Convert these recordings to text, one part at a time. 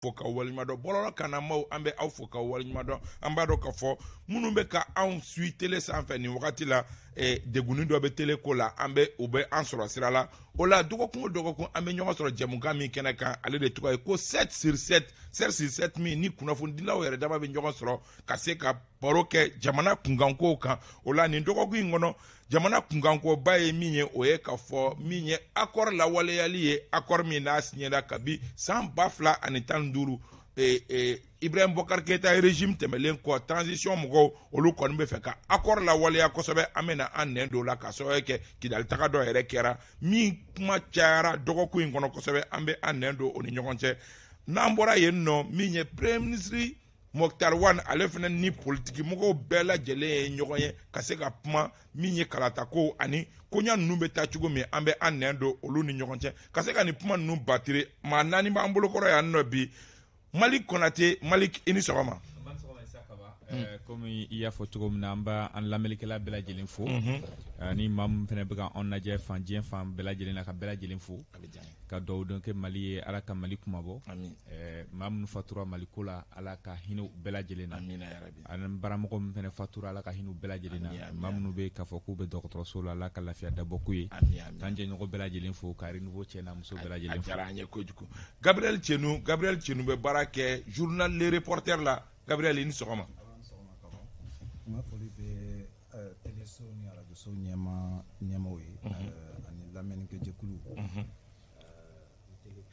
Fo ka waleɲuman dɔn. Bɔlɔlɔ kanamaw, an bɛ aw fo ka waleɲuman dɔn. An b'a dɔn k'a fɔ minnu bɛ ka anw suit télé sanfɛ nin wagati la, degunni dɔ bɛ télé ko la, an bɛ u bɛ an sɔrɔ sira la. O la, dɔgɔkun o dɔgɔkun, an bɛ ɲɔgɔn sɔrɔ jɛmukan min kɛnɛ kan, ale de tɔgɔ ye ko 7 sur 7. 7 sur 7 min ni kunnafonidilaw yɛrɛ dama bɛ ɲɔgɔn sɔrɔ ka se ka baro kɛ jamana kunkankow kan. O la, nin dɔgɔkun in kɔnɔ, jamana kunkankoba ye min ye, o ye k'a fɔ min ye accord lawaleyali ye, accord min n'a signera kabi san 2015, Ibrahim Boubacar Keita régime tɛmɛlen kɔ. Transition mɔgɔw, olu kɔni bɛ fɛ ka accord lawaleya kosɛbɛ. An bɛna an nɛn don o la ka sababu kɛ Kidali taga dɔ yɛrɛ kɛra min kuma cayara dɔgɔkun in kɔnɔ kosɛbɛ. An bɛ an nɛn don o ni ɲɔgɔn cɛ. N'an bɔra yen nɔ, min ye Premier ministre Moctar Ouane, ale fana ni politiki mɔgɔw bɛɛ lajɛlen ye ɲɔgɔn ye ka se ka kuma min ye kalatako ani koɲa ninnu bɛ taa cogo min. An bɛ an nɛn don olu ni ɲɔgɔn cɛ ka se ka nin kuma ninnu batiri. Maa naani b'an bolokɔrɔ yan nɔ bi. Malik Konate, Malik, i ni sɔgɔma. Komi i y'a fɔ cogo min na, an b'an lamɛnnikɛla bɛɛ lajɛlen fo, ani maa min fana bɛ ka anw lajɛ fan diɲɛ fan bɛɛ lajɛlen na, ka bɛɛ lajɛlen fo, ka dugawu don kɛ Mali ye, Ala ka Mali kumabɔ. Maa minnu fatura Mali ko la, Ala ka hinɛ u bɛɛ lajɛlen na. Ani baramɔgɔ min fana fatura, Ala ka hinɛ u bɛɛ lajɛlen na. Maa minnu bɛ k'a fɔ k'u bɛ dɔgɔtɔrɔso la, Ala ka lafiya dabɔ k'u ye. K'an jɛɲɔgɔn bɛɛ lajɛlen fo, ka Renouveau cɛ n'a muso bɛɛ lajɛlen fo. A diyara an ye kojugu. Gabriel Cenu, Gabriel Cenu bɛ baara kɛ journal Le Reporter la. Gabriel, i ni sɔgɔma. N ka foli bɛ teleso ni arajoso ɲɛma ɲɛmaw ye, ani lamɛnnikɛjɛkulu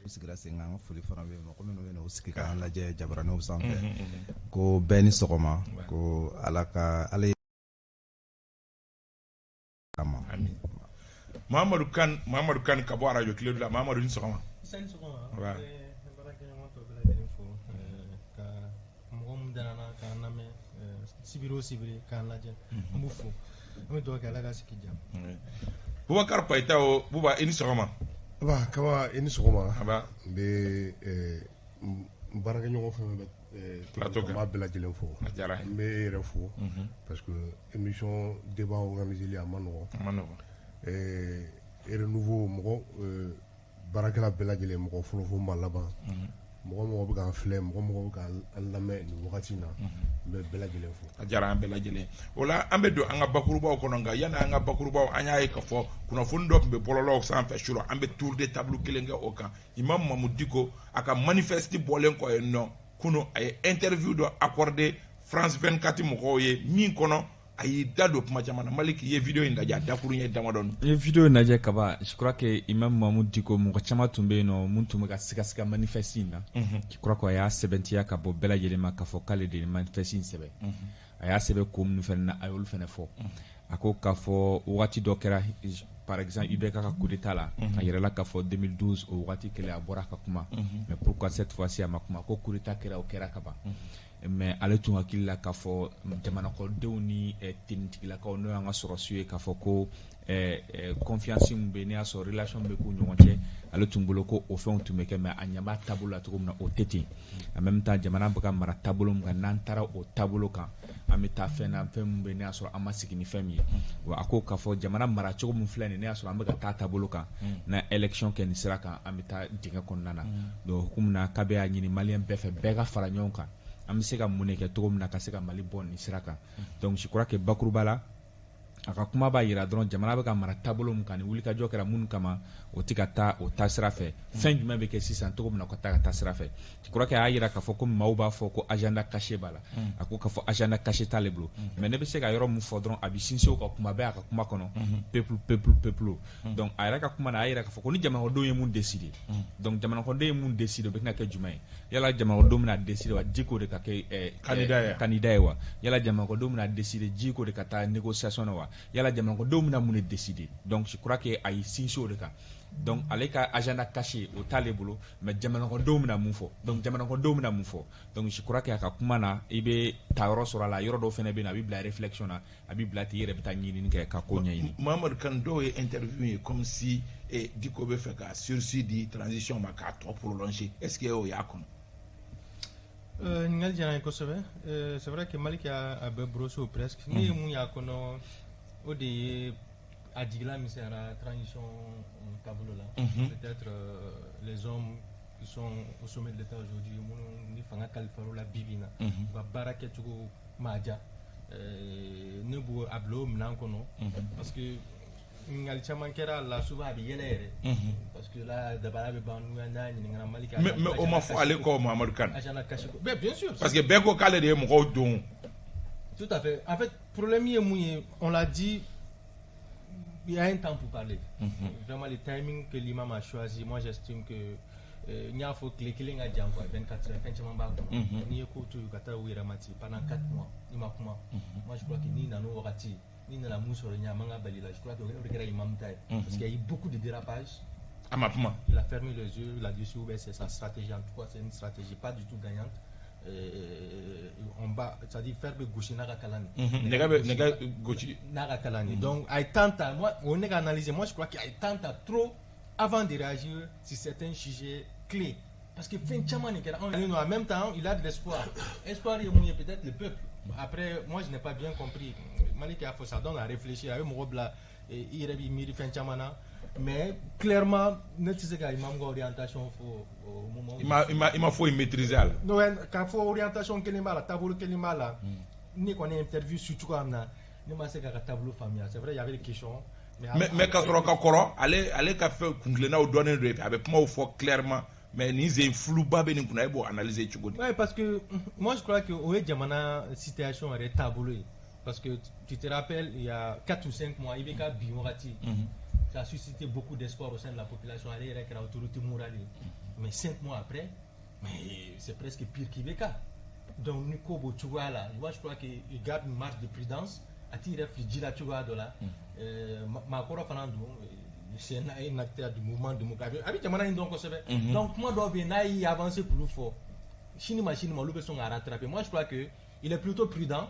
u sigira sen kan. An ka foli fana bɛ mɔgɔ minnu bɛ u sigi k'an lajɛ jabaraninw sanfɛ, ko bɛɛ ni sɔgɔma, ko Ala ka ala ma. Mamadu Kan, Mamadu Kan ka bɔ arajo Kile la. Mamadu, ni sɔgɔma. Sani sɔgɔma. N bɛ baarakɛɲɔgɔn tɔ bɛɛ lajɛlen fo, ka mɔgɔ min dara na k'an lamɛn sibiri o sibiri, k'an lajɛ, an b'u fo. An bɛ dugawu kɛ, Ala ka sigi diya. Bubakar Payita o, Buba, i ni sɔgɔma. Aba Kaba, i ni sɔgɔma. Aba. N bɛ n baarakɛɲɔgɔn fɛn fɛn bɛ plateau kan, n b'a bɛɛ lajɛlen fo. A diyara n ye. N bɛ e yɛrɛ fo parce que émission débat organisée, a ma nɔgɔn. A ma nɔgɔn. Renouveau mɔgɔ baarakɛla bɛɛ lajɛlen, mɔgɔ fɔlɔ fo maa laban, mɔgɔ mɔgɔ bɛ k'an filɛ, mɔgɔ mɔgɔ bɛ k'an lamɛn nin wagati in na, n bɛ bɛɛ lajɛlen fo. A diyara an bɛɛ lajɛlen. O la, an bɛ don an ka bakurubaw kɔnɔ. Nka yanni an ka bakurubaw, an y'a ye k'a fɔ kunnafoni dɔ tun bɛ bɔlɔlɔw sanfɛ su, an bɛ tour de table kelen kɛ o kan. Imam Mahmoud Dicko, a ka manifeste bɔlen kɔ yen nɔ kunun, a ye interview dɔ accordé France 24 mɔgɔw ye min kɔnɔ a y'i da don kuma caman na. Malik, i ye vidéo in lajɛ, a dakuru ɲɛ damadɔni. N ye vidéo in lajɛ Kaba. Je crois que Imam Mahmoud Dicko, mɔgɔ caman tun bɛ yen nɔ mun tun bɛ ka sigasiga manifeste in na. Je crois que a y'a sɛbɛntiya ka bɔ bɛɛ lajɛlen ma k'a fɔ k'ale de ye manifeste in sɛbɛn. A y'a sɛbɛn ko minnu fana na, a y'olu fana fɔ. A ko k'a fɔ wagati dɔ kɛra, par exemple IBK ka coup d'état la, a yɛrɛla k'a fɔ 2012, o wagati kelen a bɔra ka kuma. Mais pourquoi cette fois-ci a ma kuma? Ko coup d'état kɛra, o kɛra ka ban, mais ale tun hakili la k'a fɔ jamanakɔnɔdenw ni tenitigilakaw, n'o y'an ka sɔrɔsiw ye, k'a fɔ ko confiance min bɛ yen, ne y'a sɔrɔ relation min bɛ k'u ɲɔgɔn cɛ, ale tun bolo ko o fɛnw tun bɛ kɛ. Mais a ɲɛ b'a taabolo la cogo min na, o tɛ ten. En même temps, jamana bɛ ka mara taabolo min kan, n'an taara o taabolo kan, an bɛ taa fɛn na, fɛn min bɛ yen ne y'a sɔrɔ an ma sigi ni fɛn min ye. Wa a ko k'a fɔ jamana mara cogo min filɛ nin ye, ne y'a sɔrɔ an bɛ ka taa taabolo kan na, élection kɛ nin sira kan, an bɛ taa dingɛ kɔnɔna na. Donc hukumu na, k'a bɛ y'a ɲini malien bɛɛ fɛ, bɛɛ ka fara ɲɔgɔn kan, an bɛ se ka mun de kɛ cogo min na ka se ka Mali bɔ nin sira kan. Donc je crois que bakuruba la, a ka kuma b'a jira dɔrɔn jamana bɛ ka mara taabolo min kan, ni wulikajɔ kɛra minnu kama, o tɛ ka taa o taasira fɛ. Fɛn jumɛn bɛ kɛ sisan cogo min na ka taa ka taa sira fɛ? Je crois que a y'a jira k'a fɔ ko maaw b'a fɔ ko agenda caché b'a la. A ko k'a fɔ agenda caché t'ale bolo. Mais ne bɛ se ka yɔrɔ min fɔ dɔrɔn, a bɛ sinsin o kan kuma bɛɛ a ka kuma kɔnɔ: peuple, peuple, peuple. Donc a yɛrɛ ka kuma na, a y'a jira k'a fɔ ko ni jamanadenw ye mun décider, donc jamanadenw ye mun décider, o bɛ tɛna kɛ jumɛn ye? Yala jamanadenw bɛna décider wa Dicko de ka kɛ candidat ye? Candidat ye wa? Yala jamanadenw bɛna décider Dicko de ka taa négociation na wa? Yala jamanadenw bɛna mun de décider? Donc je crois que a y'i sinsin o de kan. Donc ale ka agenda caché, o t'ale bolo, mais jamanadenw bɛna mun fɔ? Donc jamanadenw bɛna mun fɔ? Donc je crois que a ka kuma na, i bɛ ta yɔrɔ sɔrɔ a la. Yɔrɔ dɔw fana bɛ yen, a bɛ bila réflexion na, a bɛ bila ten, i yɛrɛ bɛ taa ɲinini kɛ ka ko ɲɛɲini. Mamadu Kan, dɔw ye interview ye comme si Dicko bɛ fɛ ka sursis di transition ma k'a tɔ prolonger. Est ce que o y'a kɔnɔ? Ɲininkali diyara n ye kosɛbɛ. C'est vrai que Malik a bɛɛ brossé ou presque. Ne ye mun y'a kɔnɔ, o de ye a jigila misɛnyara transition taabolo la. Peut-être les hommes qui sont au sommet de l'État aujourd'hui, minnu ni fanga kalifar'u la bi bi in na, u ka baara kɛcogo ma diya. Ne b'o a bila o minɛn kɔnɔ, parce que ɲininkali caman kɛra a la, souvent a bɛ yɛlɛ yɛrɛ, parce que là dabara bɛ ban n'a ɲininkara Mali ka. Mais o ma fɔ ale kɔ, Muhammadu Kane. Agent caché ko, mais bien sûr. Parce que bɛɛ ko k'ale de ye mɔgɔw don. Tout à fait. En fait, problème ye mun ye, on l'a dit, il y a un temps pour parler. Vraiment, le timing que l'imam a choisi, moi j'estime que n y'a fɔ, tile kelen ka jan quoi, 24 heures, fɛn caman b'a kɔnɔ. N'i ye ko to yen ka taa u yɛrɛ ma ten pendant 4 mois, i ma kuma. Moi je crois que n'i nana o wagati, n'i nana mun sɔrɔ ɲɛ, a man ka bali la. Je crois que o de kɛra imam ta ye. Parce qu'il y a eu beaucoup de dérapages. A ma kuma. Il a fermé les yeux là-dessus, ou bien c'est sa stratégie. En tout cas, c'est une stratégie pas du tout gagnante. On va, c'est-à-dire fer bɛ gosi n'a ka kalan de. Nɛgɛ bɛ nɛgɛ gosi. N'a ka kalan de. Donc, a ye temps ta, moi, on est analysé, moi je crois qu'il a temps ta trop avant de réagir sur certains sujets clés. Parce que fɛn caman de kɛra. En même temps, il a de l'espoir. Espoir ye mun ye, peut-être le peuple. Après, moi je n'ai pas bien compris. Malik y'a fɔ, ça donne à réfléchir. A bɛ mɔgɔ bila i yɛrɛ b'i miiri fɛn caman na. Mais clairement, ne tɛ se ka imam ka orientation fɔ au moment où. I ma foyi maîtriser a la. Non, k'a fɔ orientation kelen b'a la, taabolo kelen b'a la. Ne kɔni ye interview su cogoya min na, ne ma se k'a ka taabolo faamuya. C'est vrai, il y avait des questions. Mais ka sɔrɔ ka kɔrɔ, ale ka fɛn kuntilennaw dɔnnen don, a bɛ kumaw fɔ clairement, mais nin sen fuluba bɛ nin kunna, e b'o analyser cogo di? Ouais, parce que moi je crois que o ye jamana situation yɛrɛ taabolo ye. Parce que tu te rappelles, il y a 4 ou 5 mois, IBK bin wagati, ça a suscité beaucoup d'espoir au sein de la population. Ale yɛrɛ kɛra autorité morale ye. Mais 5 mois après, mais c'est presque pire qu'IBK. Donc ni ko b'o cogoya la, moi je crois qu'il garde une marge de prudence. A t'i yɛrɛ fili ji la cogoya dɔ la. Maakɔrɔ fana don, c'est un acteur du mouvement démocratique. A bɛ jamana in dɔn kosɛbɛ. Donc kuma dɔw bɛ yen, n'a y'i avancer k'olu fɔ, sini ma olu bɛ sɔn ka rattraper. Moi je crois que il est plutôt prudent.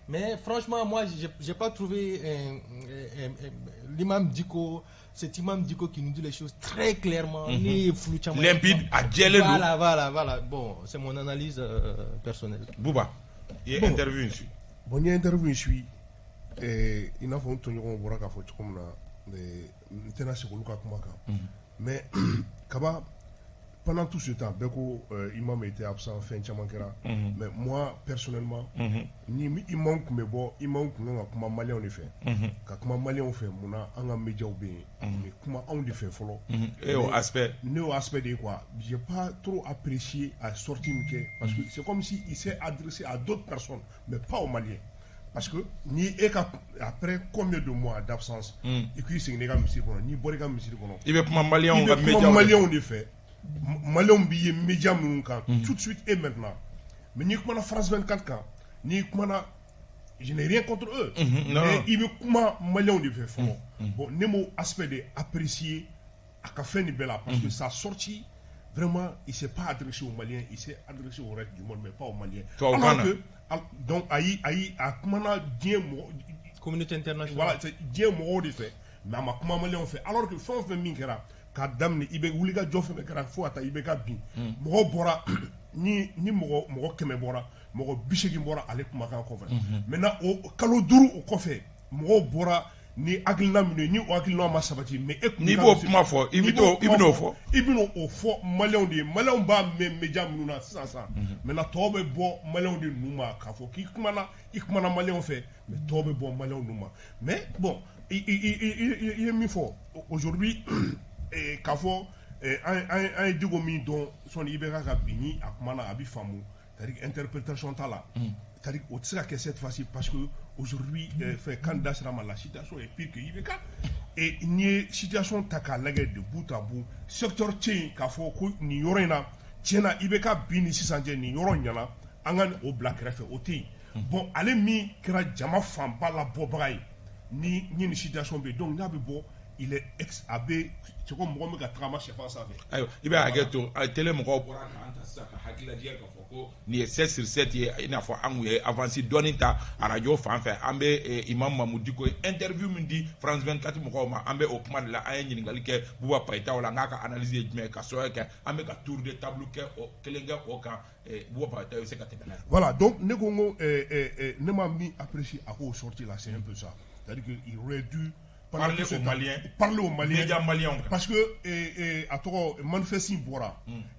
Mais franchement, moi, j'ai pas trouvé l'imam Diko, cet imam Diko qui nous dit les choses très clairement. Ni flou caman. Limpide, a jɛlen don. Voilà. Bon, c'est mon analyse personnelle. Bouba, i ye Bon. interview in suit. Bon, n ye interview in suit, i n'a fɔ n tɔɲɔgɔnw bɔra k'a fɔ cogo min na, n tɛna segin olu ka kuma kan, mais Kaba, pendant tout ce temps, bɛɛ ko imam était absent, fɛn caman kɛra, mais moi personnellement, ni imam tun bɛ bɔ, imam tun kan ka kuma maliyɛnw de fɛ, ka kuma maliyɛnw fɛ. Munna an ka médiaw bɛ yen, mais kuma anw de fɛ fɔlɔ. E y'o aspect. Ne y'o aspect de ye quoi, j'ai pas trop apprécié a sortie min kɛ, parce que c'est comme si il s'est adressé à d'autres personnes mais pas aux Maliens, parce que ni e ka, après combien de mois d'absence, i k'i segin i ka misiri kɔnɔ, n'i bɔra i ka misiri kɔnɔ, I bɛ kuma i maliyɛnw ka bɛ kuma médiaw de. Maliyɛnw de fɛ, maliyɛnw b'i ye média minnu kan tout de suite et maintenant. Mais n'i kumana France 24 kan, n'i kumana, je n'ai rien contre eux, non. mais i bɛ kuma maliyɛnw de fɛ fɔlɔ. Bon, ne m'o aspect de apprécier a ka fɛn nin bɛɛ la, parce que sa sortie, vraiment, il s'est pas adressé aux Maliens, il s'est adressé au reste du monde mais pas aux Maliens. Tubabukan Alors na. que donc ayi, a kumana diɲɛ mɔgɔ Communauté internationale. Voilà, c'est diɲɛ mɔgɔw de fɛ, mais a ma kuma maliyɛnw fɛ, alors que fɛn o fɛn min kɛra k'a daminɛ i bɛ wuli ka jɔ, fɛn fɛn kɛra fo ka taa i bɛ ka bin, mɔgɔw bɔra, ni mɔgɔ 100 bɔra, mɔgɔ 80 bɔra ale kumakan kɔfɛ. Maintenant, o kalo 5 o kɔfɛ, mɔgɔw bɔra ni hakilina minnu ye, ni o hakilina ma sabati, mais e kun N'i ka b'o kuma fɔ, i n'i bɛ b'o t'o i bɛ n'o fɔ. I bɛ n'o fɔ maliyɛnw de ye, maliyɛnw b'a mɛn média minnu na sisan sisan. Maintenant, tɔw bɛ bɔ maliyɛnw de nu ma k'a fɔ k'i kumana, i kumana maliyɛnw fɛ, mais tɔw bɛ bɔ maliyɛnw nu ma. Mais bon, i ye min fɔ aujourd'hui, k'a fɔ an ye Diko min dɔn sɔnni IBK ka bin, ni a kumana a bɛ faamu, c'est-à-dire interprétation t'a la, c'est-à-dire o tɛ se ka kɛ cette fois-ci, parce que aujourd'hui, fɛn kan da sera ma, la situation est pire que IBK. Et n'i ye situation ta k'a lajɛ de bout à bout, secteur tɛ yen k'a fɔ ko nin yɔrɔ in na, tiɲɛ na, IBK bin ni sisan cɛ nin yɔrɔ ɲɛna, an ka o bila kɛrɛfɛ, o tɛ yen. Bon, ale min kɛra jama fanba labɔbaga ye, ni nin situation bɛ yen, donc n'a bɛ bɔ, il est ex, a bɛ c'est comme mɔgɔ min ka tagama sɛfan sanfɛ. Ayiwa, i bɛ hakɛ to, a télé mɔgɔw bɔra k'an ta sisan ka hakililajigin k'a fɔ ko nin ye 7 sur 7 ye, i n'a fɔ an kun ye avance dɔɔni ta arajo fan fɛ. An bɛ Imam Mamu Diko ye interview min di France 24 mɔgɔw ma, an bɛ o kuma de la. An ye ɲininkali kɛ Buba Payitaw la, n k'a ka analyse ye jumɛn ye, ka sababu kɛ an bɛ ka tour de table kɛ o kelen kɛ o kan. Buba Payitaw, i bɛ se ka tɛmɛ n'a ye. Voilà, donc ne ko n ko ne ma min apprécier a k'o sortie là, c'est un peu ça. C'est-à-dire qu'il aurait dû, parce pendant Parler tout ce aux temps, Maliens. Parler aux Maliens. Médias maliens kan. Parce que a tɔgɔ, manifeste in bɔra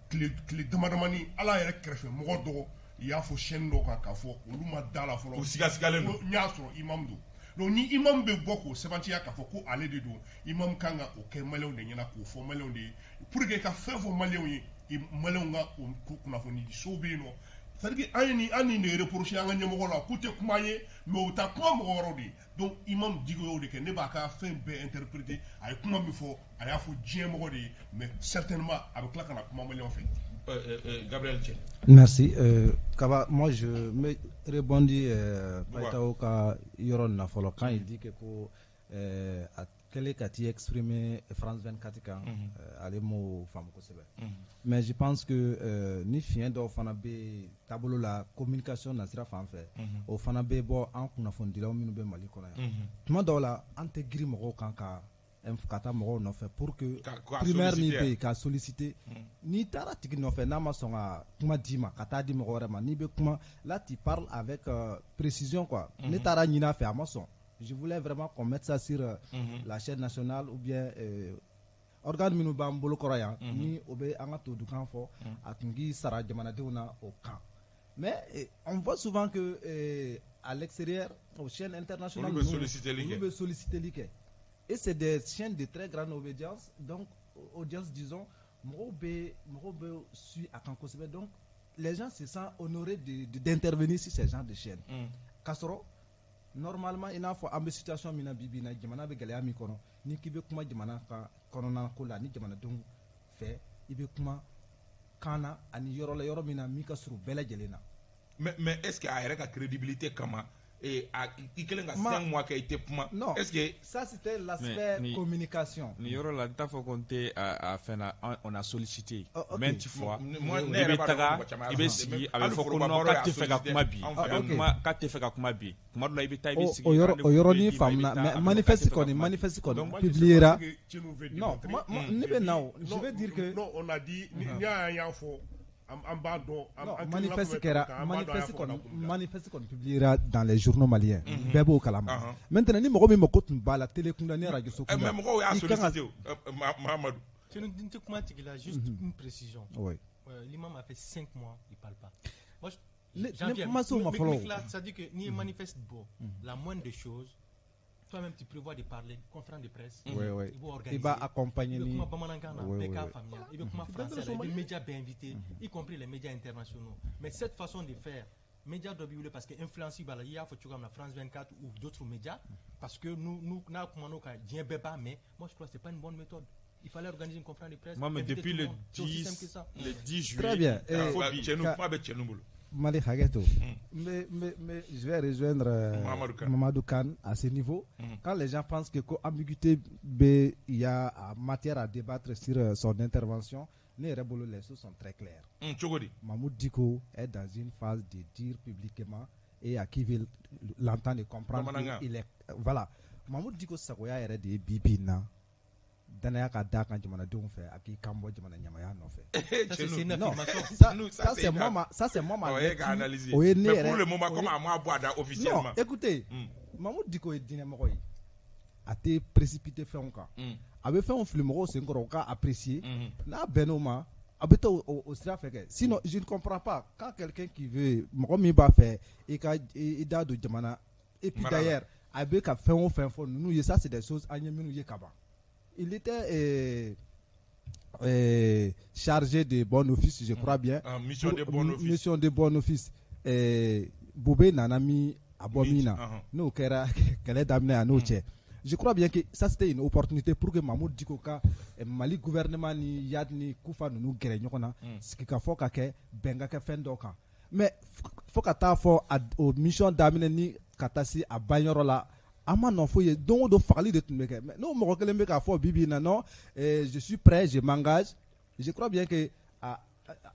tile dama damani, ala yɛrɛ kɛrɛfɛ mɔgɔ dɔw y'a fɔ chaîne dɔw kan k'a fɔ olu ma da la fɔlɔ. U sigasigalen don. Ko n y'a sɔrɔ imam don. Donc ni imam bɛ bɔ k'o sɛbɛntiya k'a fɔ ko ale de don, imam kan ka o kɛ maliyɛnw de ɲɛna, k'o fɔ maliyɛnw de ye pour que ka fɛn fɔ maliyɛnw ye. Maliyɛnw ka o kunnafoni sow bɛ yen nɔ. C'est à dire que an ye nin, an nin de reprocher an ka ɲɛmɔgɔ la k'u tɛ kuma an ye, mais u bɛ taa kuma mɔgɔ wɛrɛw de ye. Donc imam Dicko y'o de kɛ. Ne b'a ka fɛn bɛɛ interpréter. A ye kuma min fɔ, a y'a fɔ diɲɛ mɔgɔ de ye, mais certainement a bɛ tila ka na kuma maliyɛnw fɛ. Gabriel Tche. Merci. Kaba, moi je me rebondis Ouais. Païtao ka yɔrɔ nin na fɔlɔ, quand il dit que ko a kɛlen ka t'i exprimer France 24 kan, ale m'o faamu kosɛbɛ. Mais je pense que ni fiɲɛ dɔw fana bɛ taabolo la communication nasira fan fɛ, o fana bɛ bɔ an kunnafonidilaw minnu bɛ Mali kɔnɔ yan. Tuma dɔw la, an tɛ girin mɔgɔw kan ka taa mɔgɔw nɔfɛ pour que Ka primaire min solliciter. bɛ yen ka solliciter. N'i taara tigi nɔfɛ, n'a ma sɔn ka kuma d'i ma, ka taa di mɔgɔ wɛrɛ ma, n'i bɛ kuma là, tu parles avec précision quoi. Ne taara ɲini a fɛ, a ma sɔn. Je voulais vraiment qu'on mette ça sur la chaîne nationale ou bien organe minnu b'an bolo kɔrɔ yan, ni o bɛ an ka todukan fɔ, a tun k'i sara jamanadenw na o kan. Mais on voit souvent que à l'extérieur, aux chaînes internationales, Olu bɛ ninnu, solliciteli kɛ. olu bɛ solliciteli kɛ, et c'est des chaînes de très grande obédience, donc audience disons, mɔgɔw bɛ suit a kan kosɛbɛ. Donc les gens se sentent honorés d'intervenir sur ces genres de chaînes, k'a sɔrɔ normalement, i n'a fɔ an bɛ situation min na bi bi in na, jamana bɛ gɛlɛya min kɔnɔ, ni k'i bɛ kuma jamana ka kɔnɔna ko la ni jamanadenw fɛ, i bɛ kuma kan na ani yɔrɔ la, yɔrɔ min na min ka surun bɛɛ lajɛlen na. Mais est-ce que a yɛrɛ ka crédibilité kama, i kɛlen ka 5 mois kɛ i tɛ kuma, Non, est-ce que ça c'était l'aspect Mais communication. Nin yɔrɔ la, n t'a fɔ ko n tɛ a fɛn na, on a sollicité Oh, ok. maintes fois. Moi, ne I yɛrɛ bɛ b'a dɔn taga, mɔgɔ caman i y'a bɛ sollicité. sigi, a Hali bɛ fɔ ko foroba non, baro k'a y'a tɛ fɛ ka sollicité kuma bi. anw A fɛ bɛ yan. kuma, k'a tɛ fɛ ka kuma bi. Kuma dɔ la, i bɛ taa, i bɛ sigi, O yɔrɔ, rendez-vous o bɛ yɔrɔnin d'i ma, i bɛ faamuna, taa, mais a bɛ fɔ k'a tɛ manifeste fɛ ka kɔni, kuma bi. manifeste kɔni Donc, moi, je sais publiera. pas ce que tu nous veux Non, démontrer. moi, ne bɛ na o, je Non, veux dire que non, on a dit ni y'a y'a fɔ, an b'a dɔn non, an manifeste kelenna kɛra tun bɛ kan, an b'a dɔn a y'a manifeste fɔ ka kɔni da kun min kan. Manifeste kɔni publiera dans les journaux maliens, bɛɛ b'o kalama. Maintenant, ni mɔgɔ min mako tun b'a la télé kunda ni radio so Mais kunda, mɔgɔw y'a i kan ka sollicité o, Mahamadou. Tu ne dis comment tu là, juste une précision. Oui. L'imam a fait 5 mois, il ne parle pas. Moi, Ne ma se o ma fɔlɔ o. C'est-à-dire que ni manifeste bon, la moindre des choses, toi-même tu prévois de parler, conférence de presse, il faut organiser. I b'a accompagner I bɛ ni kuma bamanankan na, bɛɛ k'a faamuya. I bɛ kuma français la, i bɛ médias bɛɛ invité, y compris les médias internationaux. Mais cette façon de faire, médias dɔ b'i wele parce que influence b'a la, i y'a fɔ cogoya min na, France 24 ou d'autres médias, parce que nous, nous, n'a kumana o kan, diɲɛ bɛɛ b'a mɛn. Moi, je crois que c'est pas une bonne méthode. Il fallait organiser une conférence de presse, Moi, mais inviter depuis tout le le monde. C'est aussi simple que 10, ça. le 10 juillet, Très bien. fo bi. Cɛnu, kuma bɛ Cɛnu bolo. Mali, hakɛ to. Mais je vais rejoindre Mamadou Kane. Mamadou Kane à ce niveau. Quand les gens pensent que ko ambiguïté bɛ, il y a matière à débattre sur son intervention, ne yɛrɛ bolo, les choses sont très claires. Cogo di? Mahmoud Dicko est dans une phase de dire publiquement et à qui veut l'entendre et comprendre Bamanankan. qu'il est, voilà, Mahmoud Dicko sagoya yɛrɛ de ye bi bi in na danaya ka d'a kan jamanadenw fɛ, a k'i kan bɔ jamana ɲamaya nɔfɛ. Ça, c'est une Non, affirmation. ça, Nous, ça, ça c'est c'est une moi ma, ça c'est moi ma O ye ka lecture. analyser. O ye ne Mais yɛrɛ pour le moment, o comme ye a ma bɔ a da officiellement. Non, écoutez, Mahmoud Dicko ye diinɛmɔgɔ ye, a tɛ précipiter fɛnw kan, a bɛ fɛnw fili mɔgɔw sen kɔrɔ u ka apprécier, n'a bɛnn'o ma, a bɛ taa o sira fɛ kɛ. Sinon, je ne comprends pas quand quelqu'un qui veut, mɔgɔ min b'a fɛ i ka i da don jamana, et puis Mara la. D'ailleurs, a bɛ ka fɛn o fɛn fɔ ninnu ye, ça c'est des choses an ye minnu ye ka ban. Il était chargé de bon office, je crois bien. Ah, mission de bon office. Mission de bon office. Boubé nana min a bɔ min na, n'o kɛra kɛlɛ daminɛ a n'o cɛ. Je crois bien que ça c'était une opportunité pour que Mahmoud Dicko ka Mali gouvernement ni Iyad ni Kufa ninnu gɛrɛ ɲɔgɔn na, sigikafɔ ka kɛ, bɛn ka kɛ fɛn dɔ kan. Mais fo ka taa fɔ o mission daminɛ ni ka taa se a banyɔrɔ la, an ma nɔ foyi ye. Don o don fagali de tun bɛ kɛ. Mais n'o mɔgɔ kelen bɛ k'a fɔ bi bi in na, non, je suis prêt, je m'engage, je crois bien que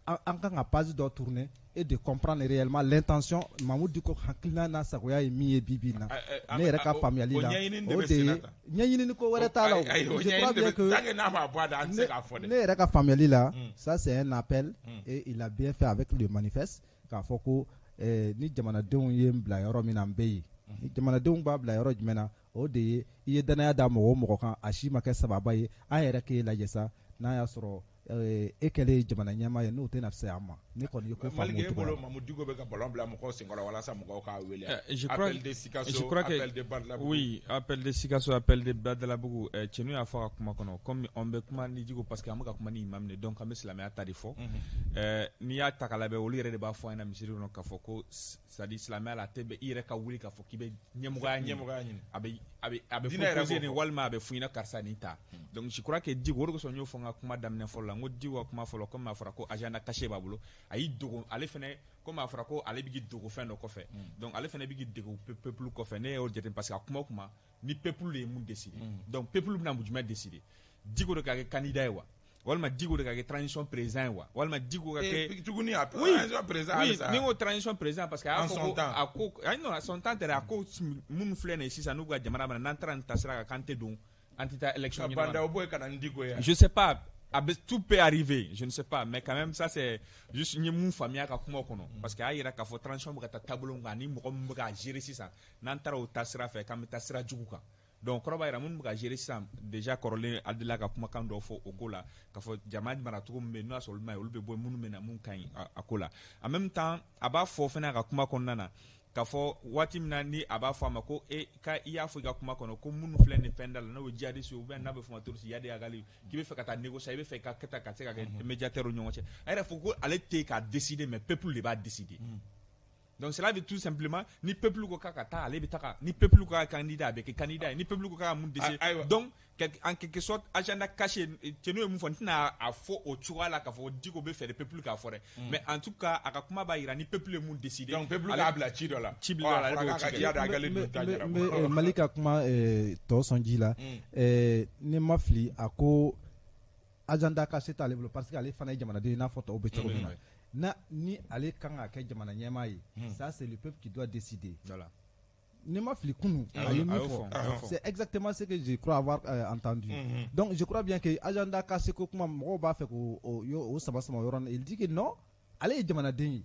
an kan ka page dɔ tourner et de comprendre réellement l'intention. Mahmoud Dicko hakilina n'a sagoya ye min ye bi bi in na, ne yɛrɛ ka faamuyali o la, ɲɛɲinini de o bɛ de sen na ye tan. Ɲɛɲinini ko wɛrɛ t'a la o. Ayi, o Je crois ɲɛɲini de bien bɛ que tant que n'a ma bɔ a da, an tɛ se k'a fɔ dɛ. Ne yɛrɛ ka faamuyali la, ça c'est un appel et il a bien fait avec le manifeste k'a fɔ ko ni jamanadenw ye n bila yɔrɔ min na, n bɛ yen. Ni jamanadenw b'a bila yɔrɔ jumɛn na. O de ye i ye danaya da mɔgɔ o mɔgɔ kan, a si ma kɛ sababa ye. An yɛrɛ k'e lajɛ sa, n'a y'a sɔrɔ e kɛlen ye jamana ɲɛmaa ye, n'o tɛna fisaya an ma. Ne kɔni ye ko faamu o cogo bolo la. Mamu Diko bɛ ka ballon bila mɔgɔw senkɔrɔ walasa mɔgɔw k'a wele. Je crois, appel de Sikaso, je crois que, appel de Badalabugu. Oui, appel de Sikaso, appel de Badalabugu. Cɛnu y'a fɔ a ka kuma kɔnɔ, comme on bɛ kuma ni Diko, parce que an bɛ ka kuma ni imam de, donc an bɛ silamɛya ta de fɔ. N'i y'a ta k'a lajɛ, olu yɛrɛ de b'a fɔ an ɲɛna misiri kɔnɔ k'a fɔ ko, c'est à dire, silamɛya la, a tɛ bɛn i yɛrɛ ka wuli k'a fɔ k'i bɛ ɲɛmɔgɔya ɲini. Ɲɛmɔgɔya ɲini. A bɛ Diinɛ yɛrɛ proposer b'o de fɔ. Walima a bɛ f'i ɲɛna karisa nin ta. Donc je crois que Diko, o de kosɔn n y'o fɔ n ka kuma daminɛ fɔlɔ la, n ko Diko ka kuma fɔlɔ, comme a fɔra ko agenda caché b'a bolo, a y'i dogo. Ale fɛnɛ, comme a fɔra ko ale bɛ k'i dogo fɛn dɔ kɔfɛ, donc ale fɛnɛ bɛ k'i dogo peuple kɔfɛ. Ne y'o jate parce que a kuma o kuma ni peuple de ye mun décider, donc peuple bɛna mun jumɛn décider? Diko de ka kɛ candidat ye wa, walima Diko de ka kɛ transition président ye wa, walima Diko ka kɛ Tuguni a Oui. transition président Oui, halisa. ni n ko transition président, parce que a y'a En fɔ son ko temps. A ko ayi, non, son temps tɛ dɛ. A ko minnu filɛ nin ye sisan, n'u ka jamana mara, n'an taara nin taasira kan, k'an tɛ don, an tɛ taa élection Ka ɲɛnama na. Bandaw bɔ yen ka na ni Diko ye. Je sais pas, a bɛ, tout peut arriver, je ne sais pas, mais quand même, ça c'est juste n ye mun faamuya ka kuma kɔnɔ, parce que a y'a yira k'a fɔ transition bɛ ka taa taabolo min kan, ani mɔgɔ min bɛ k'a gérer sisan, n'an taara o taasira fɛ, k'an bɛ taa sira jugu kan. Donc kɔrɔ b'a yira minnu bɛ ka gérer sisan déjà kɔrɔlen, a delila ka kumakan dɔw fɔ o ko la, k'a fɔ jama maracogo min bɛ yen, n'o y'a sɔrɔ olu ma ɲi, olu bɛ bɔ, minnu bɛ na mun ka ɲi a ko la. En même temps, a b'a fɔ fɛnɛ a ka kuma kɔnɔna na k'a fɔ waati min na ni a b'a fɔ a ma ko e ka i y'a fɔ i ka kuma kɔnɔ ko minnu filɛ nin fɛn da la, n'o ye djihadiste, ou bien n'a bɛ fɔ o ma terroriste, Iyad Ag Ghali, k'i bɛ fɛ ka taa négocier, i bɛ fɛ ka kɛ tan ka se ka kɛ médiateur ni ɲɔgɔn cɛ. A yɛrɛ fɔ ko ale tɛ yen k'a décider, mais peuple de b'a décider. Donc cela veut tout simplement, ni peuple ko k'a ka taa, ale bɛ taga. Ni peuple ko k'a candidat, a bɛ kɛ candidat ye. Ni peuple ko k'a ka mun décider. Ayiwa. Donc en quelque sorte, agenda caché, cɛnu ye mun fɔ, n tɛna a fɔ o cogoya la k'a fɔ Diko bɛ fɛ de peuple k'a fɔ dɛ, mais en tout cas, a ka kuma b'a yira ni peuple ye mun décider. Donc peuple k'a bila ci dɔ la. Ci bila la, Ɔ, a ale fɔra b'o k'a ka ci kɛ. Iyad Ag Ghali dun ta N ɲɛnabɔ. bɛ Mali ka kuma tɔ sɔn ji la. Ni ma fili, a ko agenda caché t'ale bolo, parce que ale fana ye jamanaden ye i n'a fɔ tɔw bɛ cogo min na. Na ni ale kan ka kɛ jamana ɲɛmaa ye, ça c'est le peuple qui doit décider. Voilà. Ni ma fili, kunu a ye min A y'o fɔ, fɔ, a y'o fɔ. C'est exactement ce que je crois avoir entendu. Donc je crois bien que agenda caché ko kuma, mɔgɔw b'a fɛ k'o o sama sama o yɔrɔ. Il dit que non, ale ye jamanaden ye,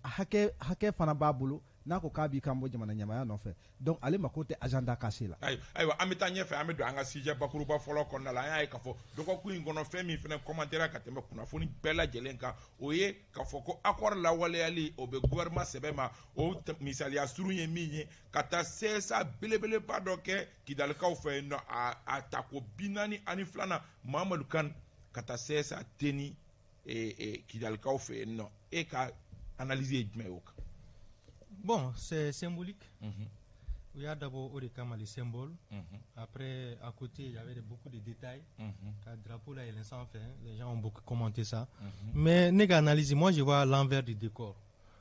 a hakɛ fana b'a bolo, n'a ko k'a b'i kan bɔ jamana ɲɛmaaya nɔfɛ, donc ale mako tɛ agenda caché la. Ayiwa, an bɛ taa ɲɛfɛ, an bɛ don an ka sujet bakuruba fɔlɔ kɔnɔna la. An y'a ye k'a fɔ dɔgɔkun in kɔnɔ, fɛn min fana commentaire ka tɛmɛ kunnafoni bɛɛ lajɛlen kan, o ye k'a fɔ ko accord lawaleyali, o bɛ gouvernement sɛbɛ ma. O misaliya surun ye min ye, ka taa CSA belebeleba dɔ kɛ Kidalikaw fɛ yen nɔ, a tako 42nan, Mamadu Kan ka taa CSA teni Kidalikaw fɛ yen nɔ. E ka analyse ye jumɛn ye o kan? Bon, c'est symbolique. Il y a d'abord au kama les symboles. Après, à côté, il y avait beaucoup de détails. Le drapeau là, il est sans fin. Les gens ont beaucoup commenté ça. Mais, ne ka analyse, moi, je vois l'envers du décor.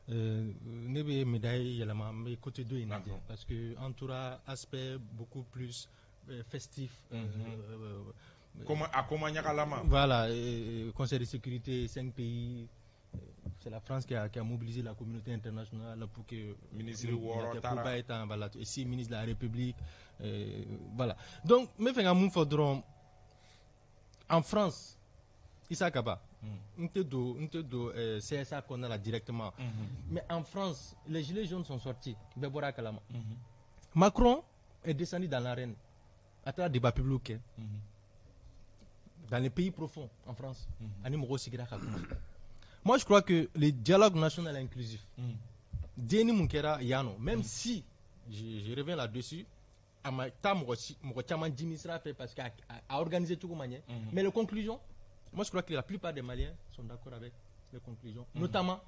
Ne bɛ médaille yɛlɛma, n bɛ côté dɔ in lajɛ, parce que an tora aspect beaucoup plus festif. Comment a koma ɲagalama. Voilà, Conseil de sécurité, cinq pays. C'est la France qui a mobilisé la communauté internationale pour que Ministre wɔɔrɔ taara. Kouba étant, voilà, et six ministres de la République. Voilà. Donc, n bɛ fɛ ka mun fɔ dɔrɔn, en France, Issa Kaba, n tɛ don CSA kɔnɔna la directement. Mais en France, les gilets jaunes sont sortis. Bɛɛ bɔra a kalama. Macron est descendu dans l'arène. A taara débat public kɛ. Dans les pays profonds, en France. Ani mɔgɔw sigira ka kuma. Moi, je crois que le dialogue national inclusif, denni mun kɛra yan nɔ, même si je reviens là-dessus, a ma taa mɔgɔ caman dimi sira fɛ, parce que a organisé cogo ma ɲɛ, mais les conclusions, moi je crois que la plupart des Maliens sont d'accord avec les conclusions, notamment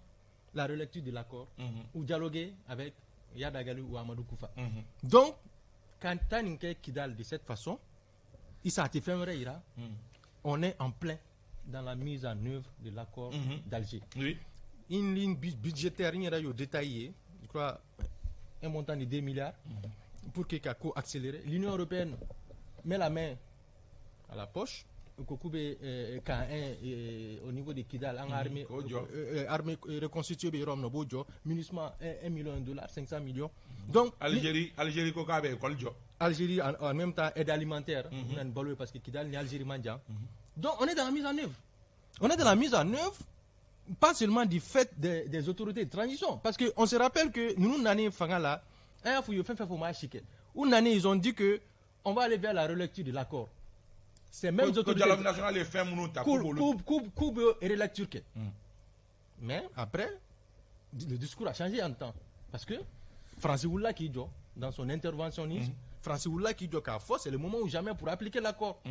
la relecture de l'accord ou dialoguer avec Iyad Ag Ghali ou Amadou Koufa. Donc quand taa nin kɛ Kidal de cette façon, Issa, a tɛ fɛn wɛrɛ yira, on est en plein dans la mise en œuvre de l'accord d'Alger. Une ligne budgétaire, il y a détaillé, je crois, un montant de 2 milliards pour que ka ko accélérer. L'Union européenne met la main à la poche. Ko k'u bɛ camp 1 au niveau de Kidal, an ka armée K'o jɔ. Armée reconstituée bɛ yɔrɔ min na, u b'o jɔ. MINUSMA 1 million de dollars, 500 millions. Donc Algérie ko k'a bɛ école jɔ. Algérie en même temps aide alimentaire, on a une balo parce que Kidal ni Algérie man jan. Donc on est dans la mise en œuvre. On est dans la mise en œuvre, pas seulement du fait des autorités de transition, parce que on se rappelle que nous nani fanga la, an y'a fɔ u ye fɛn fɛn fɔ, u m'a si kɛ. U nani, ils ont dit que on va aller vers la relecture de l'accord. Ces mêmes autorités. Dialogue national ye fɛn minnu ta. K'u bɛ relecture kɛ. Mais après, le discours a changé en temps. Parce que Francis wulila k'i jɔ dans son interventionnisme, Francis wulila k'i jɔ k'a fɔ c'est le moment ou jamais pour appliquer l'accord,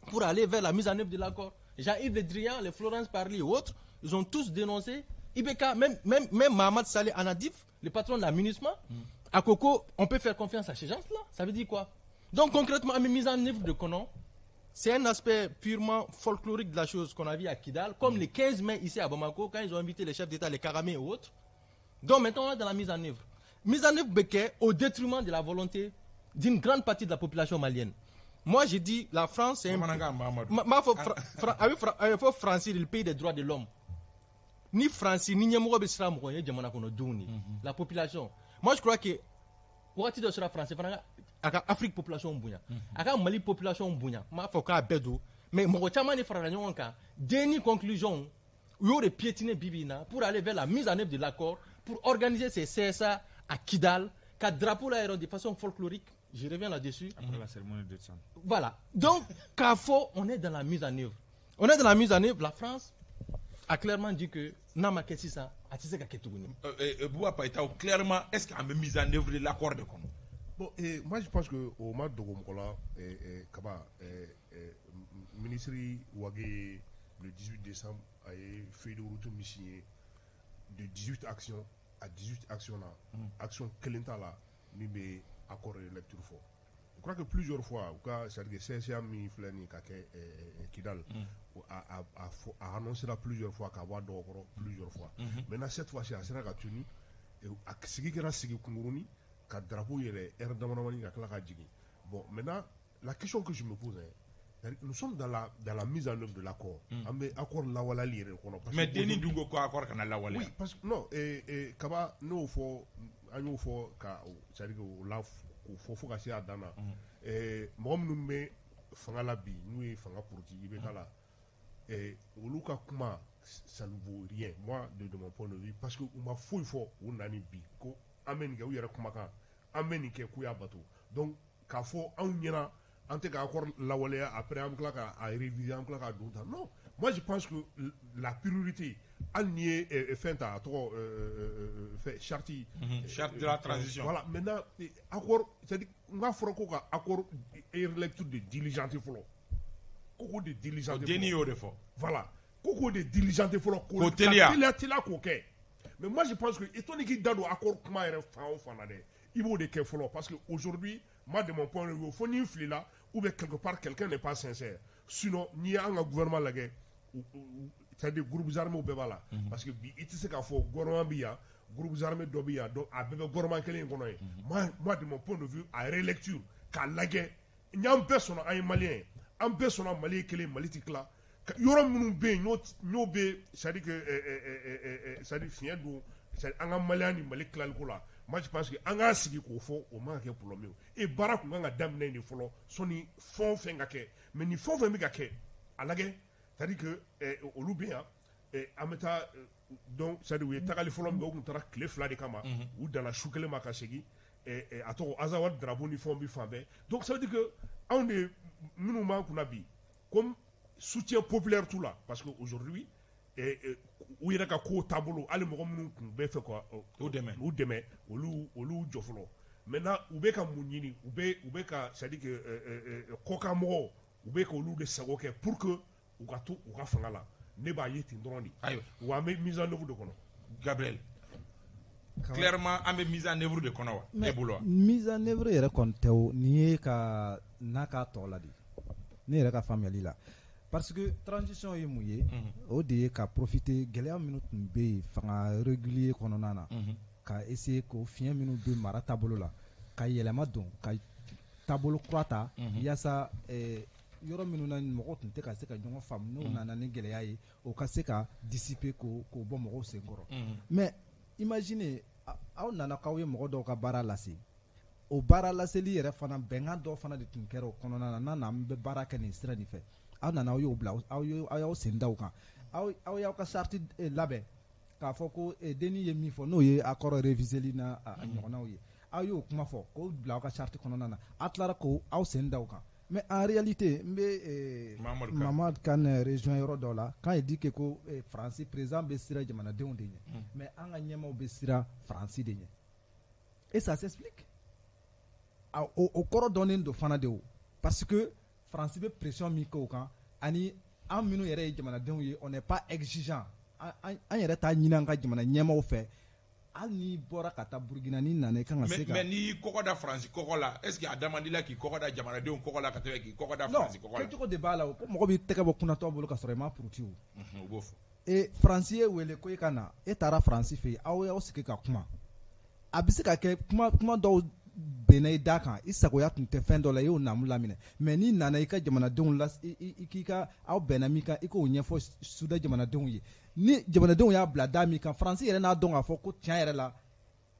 pour aller vers la mise en œuvre de l'accord. Jean-Yves Le Drian, les Florence Parly et autres, ils ont tous dénoncé. IBK, même Mahamat Saleh Annadif, le patron de la MINUSMA, a ko ko, on peut faire confiance à ces gens-là. Ça veut dire quoi? Donc concrètement, la mise en œuvre de kɔnɔ, c'est un aspect purement folklorique de la chose qu'on a vu à Kidal, comme le 15 mai ici à Bamako, quand ils ont invité les chefs d'État, les Kagame et autres. Donc maintenant, on est dans la mise en œuvre. Mise en œuvre bɛ kɛ au détriment de la volonté d'une grande partie de la population malienne. Moi, j'ai dit, la France, c'est un... Ma fɔ France, le pays des droits de l'homme. Ni France, ni ɲɛmɔgɔ bɛ siran mɔgɔ ye jamana kɔnɔdenw de la population. Moi, je crois que wagati dɔ sera, France fana a ka Afrique population bonya, a ka Mali population bonya. N m'a fɔ k'a bɛɛ don, mais mɔgɔ caman de farala ɲɔgɔn kan. DNI conclusion, u y'o de piétiner bi bi in na pour aller vers la mise en œuvre de l'accord, pour organiser ces CSA à Kidal, ka drapeau la yɛrɛ de façon folklorique. Je reviens là-dessus. Après la cérémonie de décembre. Voilà. Donc, k'a fɔ, on est dans la mise en œuvre. On est dans la mise en œuvre. La France a clairement dit que n'a ma kɛ sisan, a tɛ se ka kɛ tuguni. Bouba Païta, clairement, est-ce qu'an bɛ mise en œuvre de l'accord de kɔnɔ? Bon, et moi je pense que o ma dogo mɔgɔ la, Kaba, ministre Wagué, le 18 décembre, a ye feuille de route min signé de 18 actions à 18 actions na, action kelen t'a la min bɛ accord de lecture fɔ. Je crois que plusieurs fois u ka, c'est-à-dire que CSA min filɛ nin ye ka kɛ Kidal, a annoncé la plusieurs fois k'a bɔ a dɔgɔkɔrɔ plusieurs fois. Maintenant, cette fois-ci, a sera ka tenu, a sigi kɛra sigi kunkurunin ka drapeau yɛlɛ heure damadamani ka tila ka jigin. Bon, maintenant, la question que je me pose, hein, nous sommes dans la mise en œuvre de l'accord. An bɛ accord lawaleyali yɛrɛ kɔnɔ. Mais DNI dun ko ko accord kana lawaleya. Oui, parce que non, Kaba, ne y'o fɔ, an y'o fɔ ka, c'est à dire que o la k'o fɔ fo ka se a dan na. Mɔgɔ minnu bɛ fanga la bi, n'u ye fanga puruti IBK la, olu ka kuma, ça ne vaut rien, moi, de mon point de vue, parce que u ma foyi fɔ u nani bi ko an bɛ nin kɛ. U yɛrɛ kumakan, an bɛ nin kɛ, k'u y'a bato. Donc k'a fɔ anw ɲɛna an tɛ ka accord lawaleya, après an bɛ tila k'a réviser, an bɛ tila k'a don tan, non. Moi, je pense que la priorité, hali n'i ye fɛn ta, a tɔgɔ fɛn, charte. Charte de la transition. Voilà. Maintenant, accord, c'est à dire n k'a fɔra ko ka accord relecture de diligenter fɔlɔ, ko k'o de diligenter. DNI y'o de fɔ. Voilà, ko k'o de diligenter fɔlɔ. K'o teliya. Teliya teliya k'o kɛ. Mais moi, je pense que étant k'i da don accord kuma yɛrɛ fan o fan na dɛ, i b'o de kɛ fɔlɔ, parce que aujourd'hui, moi, de mon point de vue, fo ni n filila ou bien quelque part quelqu'un n'est pas sincère. Sinon, n'i y'an ka gouvernement lajɛ, c'est-à-dire groupes armés bɛɛ b'a la, parce que bi i tɛ se k'a fɔ gouvernement bi yan, groupes armés dɔ bi yan, donc a bɛɛ bɛ gouvernement kelen in kɔnɔ yen. Moi, de mon point de vue, a relecture k'a lajɛ, n'an bɛɛ sɔnna, an ye malien ye, an bɛɛ sɔnna Mali ye kelen, Mali tɛ tila. Yɔrɔ minnu bɛ yen n'o bɛ, c'est à dire que, c'est à dire fiɲɛ don, c'est an ka malien ni Mali tilaliko la, moi je pense que an k'an sigi k'o fɔ, o man ka kɛ problème ye. E baara tun kan ka daminɛ de fɔlɔ sɔnni fɛn o fɛn ka kɛ. Mais ni fɛn o fɛn bɛ ka kɛ, a lajɛ, c'est à dire que olu bɛ yan, an bɛ taa, donc c'est à dire u ye tagali fɔlɔ min kɛ, u tun taara tile 2 de kama, u danna su kelen ma ka segin. A tɔgɔ, Azawad drapeau ni fɛnw bɛ fan bɛɛ. Donc ça veut dire que anw de minnu b'an kunna bi, comme soutien populaire t'u la, parce que aujourd'hui u yɛrɛ ka kow taabolo, hali mɔgɔ minnu tun bɛ fɛ ka u dɛmɛ, u dɛmɛ, olu jɔ fɔlɔ. Maintenant, u bɛ ka mun ɲini? U bɛ ka, c'est à dire que kɔkan mɔgɔw, u bɛ ka olu de sago kɛ pour que u ka to u ka fanga la. Ne b'a ye ten dɔrɔn de. Ayiwa. Wa an bɛ mise en œuvre de kɔnɔ. Gabriel, clairement, an bɛ mise en œuvre de kɔnɔ wa, e bolo wa? Mise en œuvre yɛrɛ kɔni tɛ o, nin ye ka n'a k'a tɔ la de, ne yɛrɛ ka faamuyali la, parce que transition ye mun ye? O de ye ka profiter gɛlɛya minnu tun bɛ yen fanga régulier kɔnɔna na, ka essayer k'o fiɲɛ minnu bɛ mara taabolo la, ka yɛlɛma don, ka taabolo kura ta, yaasa yɔrɔ minnu na mɔgɔw tun tɛ ka se ka ɲɔgɔn faamu, n'o nana ni gɛlɛya ye, o ka se ka dissiper, k'o bɔ mɔgɔw senkɔrɔ. Mais imaginez, aw nana k'aw ye mɔgɔ dɔw ka baara lase, o baara laseli yɛrɛ fana, bɛnkan dɔw fana de tun kɛra o kɔnɔna na, n'a n'an bɛ baara kɛ nin sira nin fɛ. Aw nana, aw y'o bila, aw y'aw sen da o kan, aw y'aw ka charte labɛn k'a fɔ ko DNI ye min fɔ, n'o ye accord réviseli n'a a ɲɔgɔnnaw ye. Aw y'o kuma fɔ k'o bila aw ka charte kɔnɔna na, a tilara k'o aw sen da o kan. Mais en réalité, n bɛ Mamadu Kane rejoint yɔrɔ dɔ la quand il dit que ko Faransi président bɛ siran jamanadenw de ɲɛ, mais an ka ɲɛmaaw bɛ siran Faransi de ɲɛ, et ça s'explique. O kɔrɔ dɔnnen don fana de o, parce que Faransi bɛ pression min kɛ o kan, ani an minnu yɛrɛ ye jamanadenw ye, on n'est pas exigeant. An yɛrɛ t'a ɲini an ka jamana ɲɛmaaw fɛ. Hali n'i bɔra ka taa Burukina, n'i nana, i kan ka se ka. Mais n'i y'i kɔgɔ da Faransi kɔgɔ la, est ce que a da man di la k'i kɔgɔ da jamanadenw kɔgɔ la ka tɛmɛ k'i kɔgɔ da Faransi kɔgɔ la? Non, kɛcogo de b'a la o. Ko mɔgɔ b'i tɛgɛ bɔ kunnatɔ bolo ka sɔrɔ i ma puruti o. O b'o fɔ. E Faransi ye wele ko e ka na, e taara Faransi fɛ yen, aw y'aw sigi ka kuma. A bɛ se ka kɛ kuma dɔw bɛnna i da kan, i sagoya tun tɛ fɛn dɔ la, i y'o naamu laminɛ. Mais n'i nana i ka jamanadenw la, i k'i ka aw bɛnna min kan, i k'o ɲɛfɔ suda jamanadenw ye. Ni jamanadenw y'a bila da min kan, Faransi yɛrɛ n'a dɔn k'a fɔ ko tiɲɛ yɛrɛ la,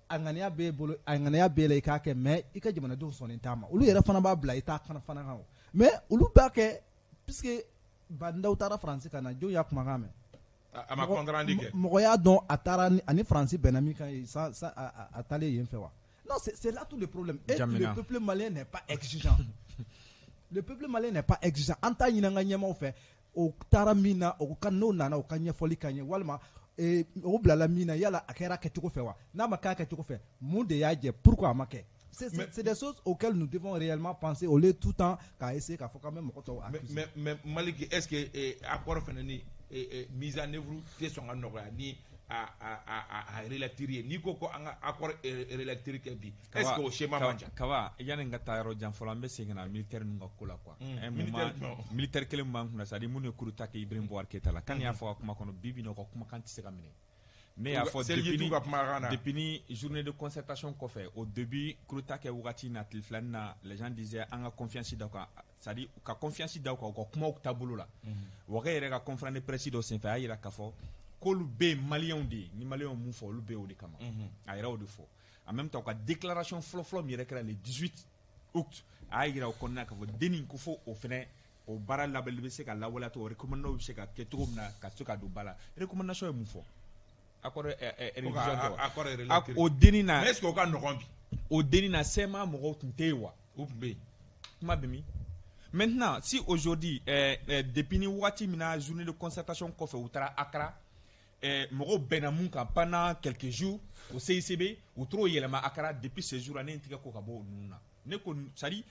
a ŋaniya b'e bolo, a ŋaniya b'e la i k'a kɛ, mais i ka jamanadenw sɔnnen t'a ma. Olu yɛrɛ fana b'a bila i t'a fana kan o. Mais olu b'a kɛ puisque Bandaw taara Faransi ka na, jɔn y'a kumakan mɛn? A ma compte rendu kɛ. Mɔgɔ y'a dɔn a taara ani Faransi bɛnna min kan a taalen yen fɛ wa? Non, c'est là tout le problème. Et le peuple malien n'est pas exigeant. Le peuple malien n'est pas exigeant. An t'a ɲini an ka ɲɛmaaw fɛ, o taara min na, o ka n'o nana, o ka ɲɛfɔli ka ɲɛ, walima o bilala min na, yala a kɛra kɛcogo fɛ wa? N'a ma kɛ a kɛcogo fɛ, mun de y'a jɛ? Pourquoi a ma kɛ? C'est des choses auxquelles nous devons réellement penser au lieu tout le temps k'a essayer k'a fɔ k'an bɛ mɔgɔ tɔw accuser. Mais Maliki, est-ce que accord fana ni mise en œuvre tɛ sɔn ka nɔgɔya ni a relecture ye? N'i ko an ka accord relecture kɛ bi, est-ce que o schéma man ca? Kaba, yanni n ka taa yɔrɔ jan fɔlɔ, an bɛ segin ka na militaire ninnu ka ko la quoi. Un moment, militaire kelen b'an kunna, c'est à dire minnu ye coup d'état kɛ Ibrahim Boubacar Keïta la. Kan y'a fɔ a kuma kɔnɔ, bi bi in na, u ka kumakan tɛ se ka minɛ. Ne y'a fɔ depuis ni journée de concertation kɔfɛ, au début coup d'état kɛ wagati na, tile filanin na, les gens disaient an ka confiance da u kan, c'est à dire ka confiance da u kan u ka kumaw taabolo la. Wage yɛrɛ ka conférence de presse dɔ senfɛ, a y'a jira k'a fɔ k'olu bɛɛ ye maliyɛnw de ye, ni maliyɛnw mun fɔ, olu bɛɛ y'o de kama. A yɛrɛ y'o de fɔ. En même temps, u ka déclaration fɔlɔ-fɔlɔ min yɛrɛ kɛra le 18 août, a y'a jira o kɔnɔna k'a fɔ denni ko fo o fɛnɛ o baara labɛnli bɛ se ka lawaleya cogo, recommandation bɛ se ka kɛ cogo min na ka se ka don ba la. Recommandation ye mun fɔ? Accord révision tɛ wa? O denni na. Mais est-ce que o ka nɔgɔn bi? O denni na, CMA mɔgɔw tun tɛ yen wa? U tun bɛ yen. Kuma bɛ min? Maintenant, si aujourd'hui, depuis ni waati min na journée de concertation kɔfɛ, u taara Accra, mɔgɔw bɛnna mun kan pendant quelques jours au CICB, u tor'o yɛlɛma Accra. Depuis ce jour là, ne ye n tigɛ ko ka bɔ o ninnu na. Ne ko, c'est à dire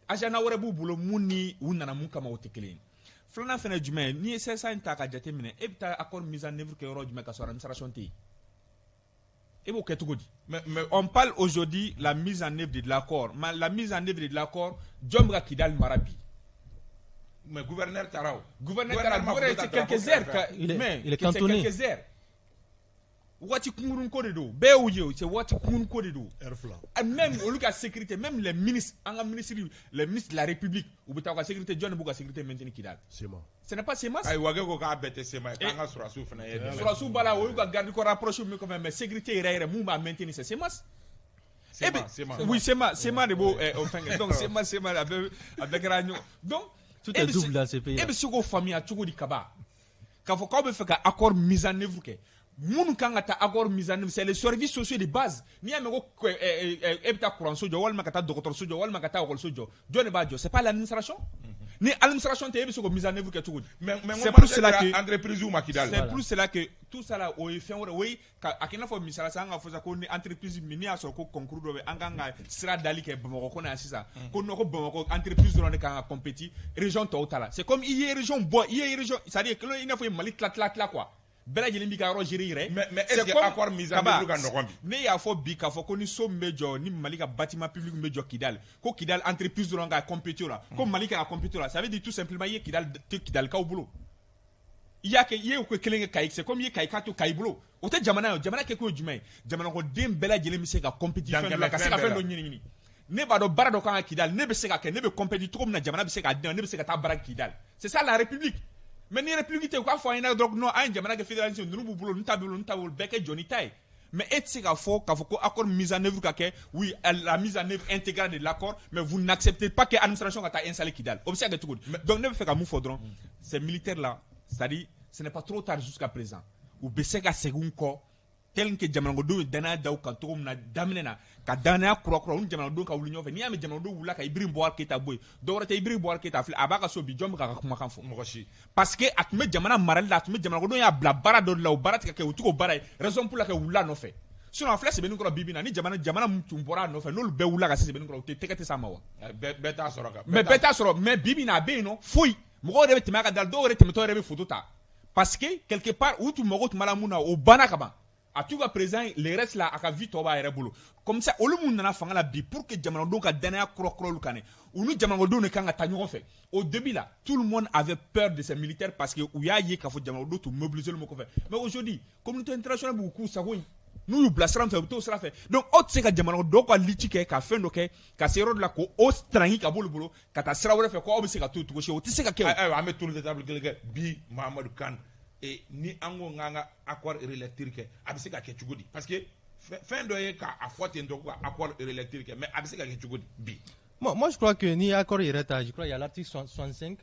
agenda wɛrɛ b'u bolo mun ni u nana mun kama, o tɛ kelen ye. Filanan fɛnɛ jumɛn ye? N'i ye CSA in ta ka jate minɛ, e bɛ taa accord mise en œuvre kɛ yɔrɔ jumɛn ka sɔrɔ administration tɛ yen? E b'o kɛ cogo di? Mais on parle aujourd'hui la mise en œuvre de l'accord, mais la mise en œuvre de l'accord, jɔn bɛ ka Kidal mara bi? Mais gouverneur taara o. Gouverneur taara, gouverneur c'est quelques heures. Mais il est cantonné. Quelques heures. Waati kunkurun ko de don, bɛɛ y'o ye o, c'est waati kunkurun ko de don. Heure fila. Même olu ka sécurité, même les ministres, an ka ministres, les ministres de la République, u bɛ taa u ka sécurité, jɔn de b'u ka sécurité maintenir Kidal? CMA. Ce n'est pas CMA. Ayi, Wage ko k'a bɛɛ tɛ CMA ye, k'an ka sɔrɔdasiw fana ye. Sɔrɔdasiw b'a la, o y'u ka garde corps rapproché min kɔfɛ, mais sécurité yɛrɛ yɛrɛ mun b'a maintenir, c'est CMA. CMA. Oui, CMA, CMA de b'o o fɛn kɛ. Donc CMA, CMA a bɛɛ kɛra ɲɔgɔn. Donc tout est double dans ce pays. E bɛ se k'o faamuya cogo di Kaba? K'a fɔ k'aw bɛ fɛ ka accord mise en œuvre kɛ. Minnu kan ka taa accord mise en œuvre, c'est les services sociaux de base. N'i y'a mɛn ko e bɛ taa kuranso jɔ, walima ka taa dɔgɔtɔrɔso jɔ, walima ka taa ekɔliso jɔ, jɔn de b'a jɔ? C'est pas l'administration. Ni administration tɛ, e bɛ se k'o mise en œuvre kɛ cogo di? Mais c'est pour cela que entreprise ma Kidal. C'est pour cela que tout ça là, o ye fɛn wɛrɛ, o ye ka a kɛ i n'a fɔ misala sisan, an ka fɔ sisan ko ni entreprise min n'i y'a sɔrɔ ko concours dɔ bɛ, an kan ka sira dali kɛ Bamakɔ kɔnɔ yan sisan, ko non, ko Bamakɔ entreprise dɔrɔn de kan ka compétir, région tɔw ta la. C'est comme i ye région bɔ, i ye région, c'est à dire i n'a fɔ i ye Mali tila tila tila quoi. Bɛɛ lajɛlen b'i ka yɔrɔ gérer yɛrɛ. Mais est-ce que accord mise en œuvre ka nɔgɔn bi? Ne y'a fɔ bi k'a fɔ ko ni so min bɛ jɔ, ni Mali ka bâtiment public min bɛ jɔ Kidal, ko Kidal entreprise dɔrɔn ka compétir o la, ko Mali ka compétir o la, ça veut dire tout simplement i ye Kidal to Kidalikaw bolo. I y'a kɛ, i ye o ko kelen kɛ Kayi, c'est comme i ye Kayi ka to Kayi bolo. O tɛ jamana ye o, jamana kɛkun ye jumɛn ye? Jamanakɔnɔden bɛɛ lajɛlen bɛ se ka compétir fɛn dɔ la, ka se ka fɛn dɔ ɲini ɲini. Ne b'a dɔn baara dɔ kan ka Kidal, ne bɛ se ka kɛ, ne bɛ compétir cogo min na, jamana bɛ se k'a di ne bɛ se ka taa baara kɛ Kidal. C'est ça la République. Mais ni république tɛ, u k'a fɔ an ɲɛna dɔrɔn, non, an ye jamana kɛ fédéralisme, ninnu b'u bolo, ninnu ta b'u bolo, ninnu ta b'u bolo, bɛɛ kɛ jɔ ni ta ye. Mais e tɛ se k'a fɔ ko accord mise en œuvre ka kɛ, oui, la mise en œuvre intégrale de l'accord, mais vous n'acceptez pas que administration ka taa installer Kidal. O bɛ se ka kɛ cogo di? Donc ne bɛ fɛ ka mun fɔ dɔrɔn, ces militaires là, c'est-à-dire ce n'est pas trop tard jusqu'à présent. U bɛ se ka segin u kɔ. Tel que jamanadenw ye danaya da u kan cogo min na daminɛ na, ka danaya kura kura u ni jamanadenw ka wuli ɲɔgɔn fɛ. N'i y'a mɛn jamanadenw wulila ka Ibrahim Boubacar Keïta bɔ yen, dɔwɛrɛ tɛ. Ibrahim Boubacar Keïta filɛ, a b'a ka so bi, jɔn bɛ k'a ka kumakan fɔ? Mɔgɔ si. Parce que a tun bɛ jamana marali la, a tun bɛ jamanadenw y'a bila baara dɔ de la, o baara tɛ ka kɛ, u tɛ k'o baara ye, raison pour laquelle u wulila a nɔfɛ. Sinon a filɛ Sɛbɛnni kɔrɔ bi bi in na, ni jamana min tun bɔra a nɔfɛ, n'olu bɛɛ wulila ka se Sɛbɛnni kɔrɔ, u tɛ tɛgɛ tɛ s'a ma wa? Bɛɛ t'a sɔrɔ kan. Mais bɛɛ t'a sɔrɔ. Mais bi bi in na, a bɛ yen nɔ, foyi, mɔgɔw yɛrɛ bɛ tɛmɛ a ka da la, dɔw yɛrɛ tɛmɛtɔ yɛrɛ bɛ photo ta, parce que quelque part u tun mago tun b'a la mun na, o banna ka ban. A t'u ka président, le reste là, a ka vie tɔ b'a yɛrɛ bolo. Comme ça, olu mun nana fanga la bi, pour que jamanadenw ka danaya kura kura olu kan dɛ, u ni jamanadenw de kan ka taa ɲɔgɔn fɛ. Au début là, tout le monde avait peur de ces militaires, parce que u y'a ye k'a fɔ jamanadenw tun mobilisé olu kɔfɛ. Mais aujourd'hui, communauté internationale b'u k'u sago ye, n'u y'u bila sira min fɛ, u bɛ t'o sira fɛ. Donc aw tɛ se ka jamana dɔw ka lutte kɛ, ka fɛn dɔ kɛ, ka se yɔrɔ dɔ la, k'o trangi ka b'olu bolo ka taa sira wɛrɛ fɛ, ko aw bɛ se ka to yen cogo si, o tɛ se ka kɛ o. Ayiwa, an bɛ tour de table kelen kɛ bi. Mahamadu Kan, ni an ko k'an ka accord relecture kɛ, a bɛ se ka kɛ cogo di? Parce que fɛn dɔ ye k'a fɔ ten tɔ ko ka accord relecture kɛ, mais a bɛ se ka kɛ cogo di bi? Bon, moi je crois que ni accord yɛrɛ ta, je crois qu'il y a l'article 65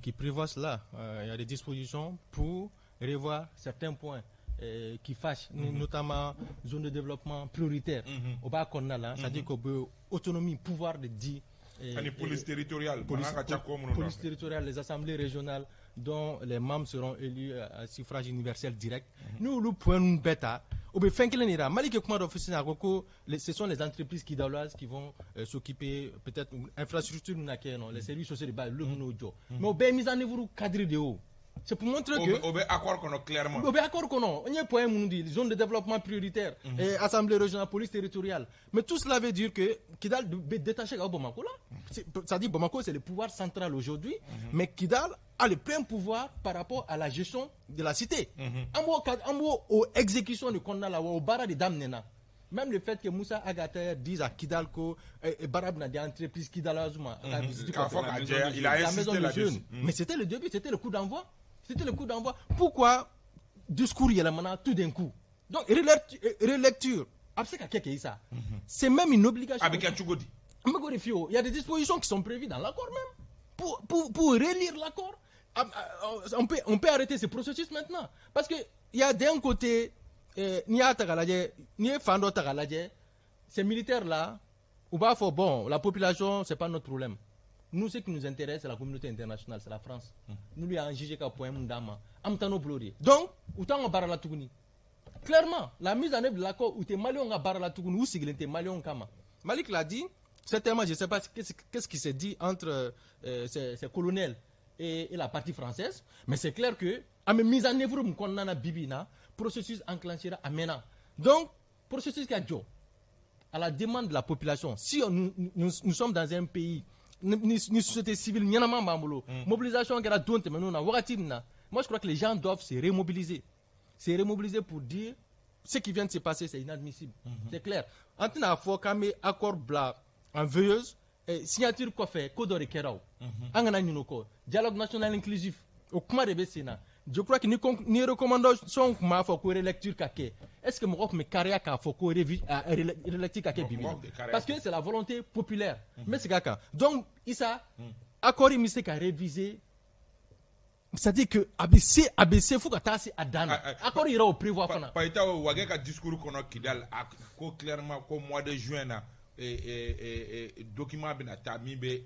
qui prévoit cela. Il y a des dispositions pour revoir certains points qui fâchent, notamment zone de développement prioritaire. Au bas qu'on a là, c'est-à-dire qu'on peut autonomie, pouvoir de dire. Ani police territoriale. Police, police territoriale, les assemblées régionales dont les membres seront élus à suffrage universel direct. Nous, le point bêta, o bɛ fɛn kelen de la Mali kɛ kuma dɔ fɔ sisan, a ko ko ce sont les entreprises kidaloises qui vont s'occuper peut-être infrastructure min na kɛ yen nɔ, les services sociaux de base, olu bɛ n'o jɔ, mais o bɛɛ ye mise en œuvre cadre de ye. O c'est pour montrer que o bɛ accord kɔnɔ clairement. O bɛ accord kɔnɔ. N ye point minnu di, zone de développement prioritaire, et assemblée régionale, police territoriale, mais tout cela veut dire que Kidal bɛ détaché ka bɔ Bamako la. C'est-à-dire Bamako, c'est le pouvoir central aujourd'hui, mais Kidal a le plein pouvoir par rapport à la gestion de la cité. An b'o an b'o o exécution de kɔnɔna la wa, o baara de daminɛna. Même le fait que Moussa Ag Attaher dise à Kidal ko baara bɛna di entreprise kidaloise ma, a ka visite K'a fɔ k'a jɛya, il a la maison insisté de là-dessus. jeunes. Mais c'était le début, c'était le coup d'envoi. C'était le coup d'envoi. Pourquoi discours yɛlɛmana tout d'un coup? Donc relecture, a bɛ se ka kɛ kɛ ça. C'est même une obligation. A bɛ kɛ cogo di? N bɛ k'o de f'i ye o. Il y a des dispositions qui sont prévues dans l'accord même. Pour relire l'accord. Ah, ah, on peut arrêter ce processus maintenant. Parce que il y a d'un côté, n'i y'a ta k'a lajɛ, n'i ye fan dɔ ta k'a lajɛ, ces militaires-là, u b'a fɔ bon, la population, c'est pas notre problème. Nous, ce qui nous intéresse, c'est la communauté internationale, c'est la France. Nous lui avons jugé ka point mun d'an ma, an bɛ taa n'o bolo de ye. Donc, u t'an ka baara la tuguni. Clairement, la mise en œuvre de l'accord, u tɛ Maliyɛnw ka baara la tuguni, u sigilen tɛ Maliyɛnw kama. Malik l'a dit, certainement, je ne sais pas qu'est-ce qui s'est dit entre ces colonels et la partie française, mais c'est clair que an bɛ mise en œuvre mun kɔnɔna na bi bi in na, processus enclenché a mɛnna. Donc, processus ka jɔ à la demande de la population. Si nous sommes dans un pays, ni société civile ɲɛnama b'an bolo, mobilisation kɛra don tɛmɛnenw na, wagati min na, moi je crois que les gens doivent se remobiliser. Se remobiliser pour dire ce qui vient de se passer, c'est inadmissible. C'est clair. An tɛna fɔ k'an bɛ accord bila en veilleuse, signature kɔfɛ, ko dɔ de kɛra o. An kana ɲinɛ o kɔ. Dialogue national inclusif, o kuma de bɛ sen na. Je crois que ni recommandation tun b'a fɔ ko relecture ka kɛ, est-ce que mɔgɔ tun bɛ kariya k'a fɔ ko relecture ka kɛ bi bi in na? Mɔgɔw tɛ kariya. Parce que c'est la volonté populaire. N bɛ segin a kan. Donc Issa, accord in bɛ se ka réviser, c'est-à-dire que a bɛ se fo ka taa se a dan na. Ah, ah. Accord yɛrɛ o prévoit fana. Payita, Wage ka discours kɔnɔ Kidal, a ko clairement ko mois de juin na, document bɛna taa min bɛ